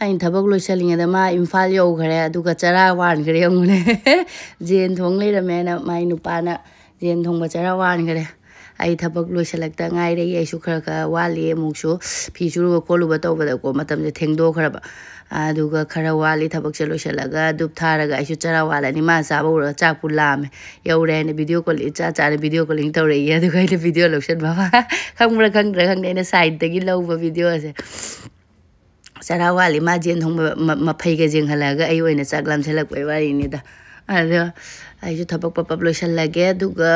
ꯑꯩꯅ ꯊꯕꯛ ꯂꯣꯏꯁꯤꯜꯂꯤꯉꯩꯗ ꯃꯥ ꯏꯝꯐꯥꯜ ꯌꯧꯈ꯭ꯔꯦ, ꯑꯗꯨꯒ ꯆꯔꯥ ꯋꯥꯟꯈ꯭ꯔꯦ ꯌꯦꯡꯉꯨꯅꯦ꯫ ꯌꯦꯟ ꯊꯣꯡ ꯂꯩꯔꯝꯃꯦꯅ ꯃꯥꯏ ꯅꯨꯄꯥꯅ ꯌꯦꯟ ꯊꯣꯡꯕ ꯆꯔꯥ ꯋꯥꯟꯈ꯭ꯔꯦ꯫ ꯑꯩ ꯊꯕꯛ ꯂꯣꯏꯁꯤꯜꯂꯛꯇ ꯉꯥꯏꯔꯤ꯫ ꯑꯩꯁꯨ ꯈꯔ ꯈꯔ ꯋꯥꯠꯂꯤ꯫ ꯑꯃꯨꯛꯁꯨ ꯐꯤ ꯁꯨꯔꯨꯕ ꯈꯣꯠꯂꯨꯕ ꯇꯧꯕꯗꯀꯣ ꯃꯇꯝꯁꯦ ꯊꯦꯡꯗꯣꯛꯈ꯭ꯔꯕ꯫ ꯑꯗꯨꯒ ꯈꯔ ꯋꯥꯠꯂꯤ ꯊꯕꯛꯁꯦ ꯂꯣꯏꯁꯤꯜꯂꯒ ꯙꯨꯞ ꯊꯥꯔꯒ ꯑꯩꯁꯨ ꯆꯔꯥ ꯋꯥꯠꯂꯅꯤ꯫ ꯃꯥ ꯆꯥꯕ ꯎꯔꯒ ꯆꯥꯛꯄꯨ ꯂꯥꯝꯃꯦ꯫ ꯌꯧꯔꯦ ꯍꯥꯏꯅ ꯚꯤꯗꯤꯑꯣ ꯀꯣꯜ, ꯏꯆꯥ ꯆꯥꯅ ꯚꯤꯗꯤꯑꯣ ꯀꯣꯂꯤꯡ ꯇꯧꯔꯛꯏ꯫ ꯑꯗꯨꯒ ꯑꯩꯅ ꯚꯤꯗꯤꯑꯣ ꯂꯧꯁꯟꯕ ꯑꯃ ꯈꯪꯕ꯭ꯔꯥ ꯈꯪꯗ꯭ꯔꯥ ꯈꯪꯗꯦ, ꯑꯩꯅ ꯁꯥꯏꯠꯇꯒꯤ ꯂꯧꯕ ꯚꯤꯗꯤꯑꯣꯁꯦ꯫ ꯆꯔꯥ ꯋꯥꯠꯂꯤ꯫ ꯃꯥ ꯌꯦꯟ ꯊꯣꯡꯕ ꯃ-, ꯃꯐꯩꯒ ꯌꯦꯡꯍꯜꯂꯒ ꯑꯩ ꯑꯣꯏꯅ ꯆꯥꯛ ꯂꯥꯝꯁꯤꯜꯂꯛꯄꯩ ꯋꯥꯔꯤꯅꯤꯗ꯫ ꯑꯗꯣ ꯑꯩꯁꯨ ꯊꯕꯛ ꯄꯞ ꯄꯞ ꯂꯣꯏꯁꯤꯜꯂꯒꯦ, ꯑꯗꯨꯒ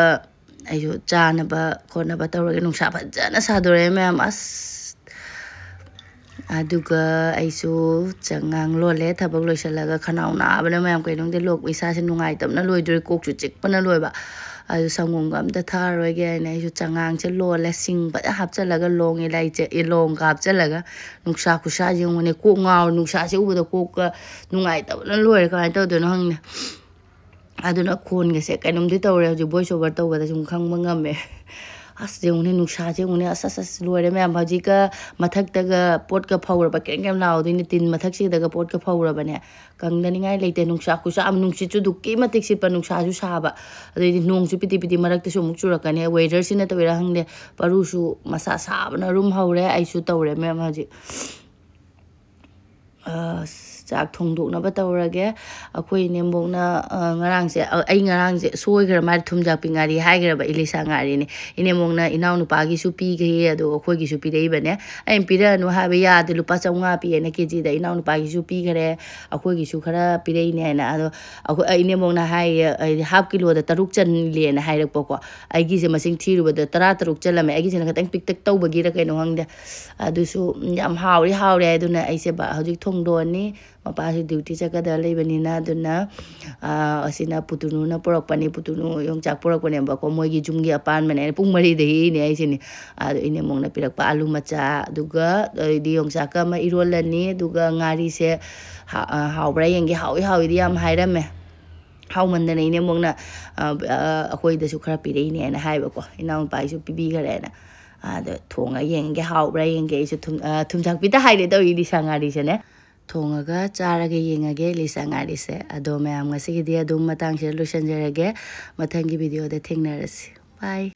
ꯑꯩꯁꯨ ꯆꯥꯅꯕ ꯈꯣꯠꯅꯕ ꯇꯧꯔꯒꯦ꯫ ꯅꯨꯡꯁꯥ ꯐꯖꯅ ꯁꯥꯗꯣꯔꯛꯑꯦ ꯃꯌꯥꯝ, ꯑꯁ꯫ ꯑꯗꯨꯒ ꯑꯩꯁꯨ ꯆꯉꯥꯡ ꯂꯣꯜꯂꯦ꯫ ꯊꯕꯛ ꯂꯣꯏꯁꯤꯜꯂꯒ ꯈꯅꯥꯎ ꯅꯥꯕꯅ ꯃꯌꯥꯝ, ꯀꯩꯅꯣ ꯈꯪꯗꯦ, ꯂꯣꯛ ꯏꯁꯥꯁꯦ ꯅꯨꯡꯉꯥꯏꯇꯕꯅ ꯂꯣꯏꯗꯣꯔꯦ, ꯀꯣꯛꯁꯨ ꯆꯤꯛꯄꯅ ꯂꯣꯏꯕ꯫ ꯑꯗꯨ ꯁꯪꯒꯣꯝꯒ ꯑꯝꯇ ꯊꯛꯑꯔꯣꯏꯒꯦ ꯍꯥꯏꯅ ꯑꯩꯁꯨ ꯆꯉꯥꯡꯁꯦ ꯂꯣꯜꯂꯦ꯫ ꯁꯤꯡ ꯐꯖꯅ ꯍꯥꯞꯆꯤꯜꯂꯒ, ꯂꯣꯡ ꯏꯂꯥꯏꯆꯤ, ꯂꯣꯡꯒ ꯍꯥꯞꯆꯤꯜꯂꯒ꯫ ꯅꯨꯡꯁꯥ ꯈꯨꯁꯥꯁꯦ ꯌꯦꯡꯉꯨꯅꯦ, ꯀꯣꯛ ꯉꯥꯎꯔꯦ꯫ ꯅꯨꯡꯁꯥꯁꯦ ꯎꯕꯗ ꯀꯣꯛꯀ ꯅꯨꯡꯉꯥꯏꯇꯕꯅ ꯂꯣꯏꯔꯦ꯫ ꯀꯃꯥꯏꯅ ꯇꯧꯗꯣꯏꯅꯣ ꯈꯪꯗꯦ꯫ ꯑꯗꯨꯅ ꯈꯣꯟꯒꯁꯦ ꯀꯩꯅꯣꯝꯗꯤ ꯇꯧꯔꯦ ꯍꯧꯖꯤꯛ voice over ꯇꯧꯕꯗ ꯁꯨꯝ ꯈꯪꯕ ꯉꯝꯃꯦ꯫ ꯑꯁ, ꯌꯦꯡꯉꯨꯅꯦ, ꯅꯨꯡꯁꯥꯁꯦ ꯌꯦꯡꯉꯨꯅꯦ, ꯑꯁ, ꯑꯁ, ꯑꯁ, ꯂꯣꯏꯔꯦ ꯃꯌꯥꯝ꯫ ꯍꯧꯖꯤꯛꯀ ꯃꯊꯛꯇꯒ ꯄꯣꯠꯀ ꯐꯧꯔꯕ ꯀ꯭ꯔꯦꯡ ꯀ꯭ꯔꯦꯡ ꯂꯥꯎꯗꯣꯏꯅꯦ꯫ ꯇꯤꯟ ꯃꯊꯛꯁꯤꯗꯒ ꯄꯣꯠꯀ ꯐꯧꯔꯕꯅꯦ, ꯀꯪꯗꯅꯤꯡꯉꯥꯏ ꯂꯩꯇꯦ꯫ ꯅꯨꯡꯁꯥ ꯈꯨꯁꯥ ꯑꯃ, ꯅꯨꯡꯁꯤꯠꯁꯨ ꯑꯗꯨꯛꯀꯤ ꯃꯇꯤꯛ ꯁꯤꯠꯄ, ꯅꯨꯡꯁꯥꯁꯨ ꯁꯥꯕ, ꯑꯗꯩꯗꯤ ꯅꯣꯡꯁꯨ ꯄꯤꯇꯤ ꯄꯤꯇꯤ ꯃꯔꯛꯇꯁꯨ ꯑꯃꯨꯛ ꯆꯨꯔꯛꯀꯅꯤ꯫ Weatherꯁꯤꯅ ꯇꯧꯔꯤꯔꯥ ꯈꯪꯗꯦ, ꯄꯔꯨꯁꯨ ꯃꯁꯥ ꯁꯥꯕꯅ ꯑꯗꯨꯝ ꯍꯧꯔꯦ꯫ ꯑꯩꯁꯨ ꯇꯧꯔꯦ ꯃꯌꯥꯝ ꯍꯧꯖꯤꯛ꯫ ꯑꯁ, ꯆꯥꯛ ꯊꯣꯡꯗꯣꯛꯅꯕ ꯇꯧꯔꯒꯦ꯫ ꯑꯩꯈꯣꯏ ꯏꯅꯦꯝꯕꯣꯛꯅ, ꯑ, ꯉꯔꯥꯡꯁꯦ, ꯑ, ꯑꯩ ꯉꯔꯥꯡꯁꯦ ꯁꯣꯏꯈ꯭ꯔ ꯃꯥꯜꯂꯦ, ꯊꯨꯝꯖꯥꯛꯄꯤ ꯉꯥꯔꯤ ꯍꯥꯏꯈ꯭ꯔꯕ, ꯏꯂꯤꯁꯥ ꯉꯥꯔꯤꯅꯤ꯫ ꯏꯅꯦꯝꯕꯣꯛꯅ ꯏꯅꯥꯎꯅꯨꯄꯥꯒꯤꯁꯨ ꯄꯤꯈꯩ, ꯑꯗꯣ ꯑꯩꯈꯣꯏꯒꯤꯁꯨ ꯄꯤꯔꯛꯏꯕꯅꯦ꯫ ꯑꯩꯅ ꯄꯤꯔꯛꯑꯅꯨ ꯍꯥꯏꯕ ꯌꯥꯗꯦ, ꯂꯨꯄꯥ ꯆꯥꯝꯃꯉꯥ ꯄꯤꯌꯦꯅ ꯀꯦꯖꯤꯗ꯫ ꯏꯅꯥꯎꯅꯨꯄꯥꯒꯤꯁꯨ ꯄꯤꯈꯔꯦ, ꯑꯩꯈꯣꯏꯒꯤꯁꯨ ꯈꯔ ꯄꯤꯔꯛꯏꯅꯦ ꯍꯥꯏꯅ꯫ ꯑꯗꯣ ꯑꯩꯈꯣꯏ, ꯑ, ꯏꯅꯦꯝꯕꯣꯛꯅ ꯍꯥꯏꯌꯦ, ꯑꯩꯗꯤ half kiloꯗ ꯇꯔꯨꯛ ꯆꯜꯂꯦꯅ ꯍꯥꯏꯔꯛꯄꯀꯣ꯫ ꯑꯩꯒꯤꯁꯦ ꯃꯁꯤꯡ ꯊꯤꯔꯨꯕꯗ ꯇꯔꯥ ꯇꯔꯨꯛ ꯆꯜꯂꯝꯃꯦ, ꯑꯩꯒꯤꯁꯤꯅ ꯈꯤꯇꯪ ꯄꯤꯛꯇꯛ ꯇꯧꯕꯒꯤꯔ ꯀꯩꯅꯣ ꯈꯪꯗꯦ꯫ ꯑꯗꯨꯁꯨ ꯌꯥꯝ ꯍꯥꯎꯔꯤ ꯍꯥꯎꯔꯦ꯫ ꯑꯗꯨꯅ ꯑꯩꯁꯦ ꯕ-, ꯍꯧꯖꯤꯛ ꯊꯣꯡꯗꯣꯛꯑꯅꯤ꯫ ꯃꯄꯥꯁꯨ duty ꯆꯠꯀꯗꯕ ꯂꯩꯕꯅꯤꯅ꯫ ꯑꯗꯨꯅ, ꯑ, ꯑꯁꯤꯅ ꯄꯨꯇꯨꯅꯨꯅ ꯄꯨꯔꯛꯄꯅꯤ, ꯄꯨꯇꯨꯅꯨ ꯌꯣꯡꯆꯥꯛ ꯄꯨꯔꯛꯄꯅꯦꯕꯀꯣ, ꯃꯣꯏꯒꯤ ꯌꯨꯝꯒꯤ ꯑꯄꯥꯟꯕꯅꯦ꯫ ꯄꯨꯡ ꯃꯔꯤꯗ ꯍꯦꯛꯏꯅꯦ ꯑꯩꯁꯤꯅꯤ꯫ ꯑꯗꯣ ꯏꯅꯦꯝꯕꯣꯛꯅ ꯄꯤꯔꯛꯄ ꯑꯥꯂꯨ ꯃꯆꯥ, ꯑꯗꯨꯒ ꯑꯩꯗꯤ ꯌꯣꯡꯆꯥꯛꯀ ꯑꯃ ꯏꯔꯣꯜꯂꯅꯤ, ꯑꯗꯨꯒ ꯉꯥꯔꯤꯁꯦ ꯍꯥ-, ꯑ, ꯍꯥꯎꯕ꯭ꯔꯥ ꯌꯦꯡꯒꯦ꯫ ꯍꯥꯎꯏ ꯍꯥꯎꯏꯗꯤ ꯌꯥꯝ ꯍꯥꯏꯔꯝꯃꯦ꯫ ꯍꯥꯎꯃꯟꯗꯅ ꯏꯅꯦꯝꯕꯣꯛꯅ, ꯑ, ꯑ, ꯑꯩꯈꯣꯏꯗꯁꯨ ꯈꯔ ꯄꯤꯔꯛꯏꯅꯦꯅ ꯍꯥꯏꯕꯀꯣ, ꯏꯅꯥꯎꯅꯨꯄꯥꯒꯤꯁꯨ ꯄꯤꯕꯤꯈꯔꯦꯅ꯫ ꯑꯗꯣ ꯊꯣꯡꯉ ꯌꯦꯡꯒꯦ, ꯍꯥꯎꯕ꯭ꯔꯥ ꯌꯦꯡꯒꯦ꯫ ꯑꯩꯁꯨ ꯊꯨꯝ-, ꯑ, ꯊꯨꯝꯖꯥꯛꯄꯤꯗ ꯍꯥꯏꯔꯦ ꯇꯧꯔꯤ, ꯏꯂꯤꯁꯥ ꯉꯥꯔꯤꯁꯦꯅꯦ꯫ ꯊꯣꯡꯉꯒ ꯆꯥꯔꯒ ꯌꯦꯡꯉꯒꯦ ꯏꯂꯤꯁꯥ ꯉꯥꯔꯤꯁꯦ꯫ ꯑꯗꯣ ꯃꯌꯥꯝ, ꯉꯁꯤꯒꯤꯗꯤ ꯑꯗꯨꯝ ꯃꯇꯥꯡꯁꯤꯗ ꯂꯣꯏꯁꯤꯟꯖꯔꯒꯦ꯫ ꯃꯊꯪꯒꯤ videoꯗ ꯊꯦꯡꯅꯔꯁꯤ꯫ Bye꯫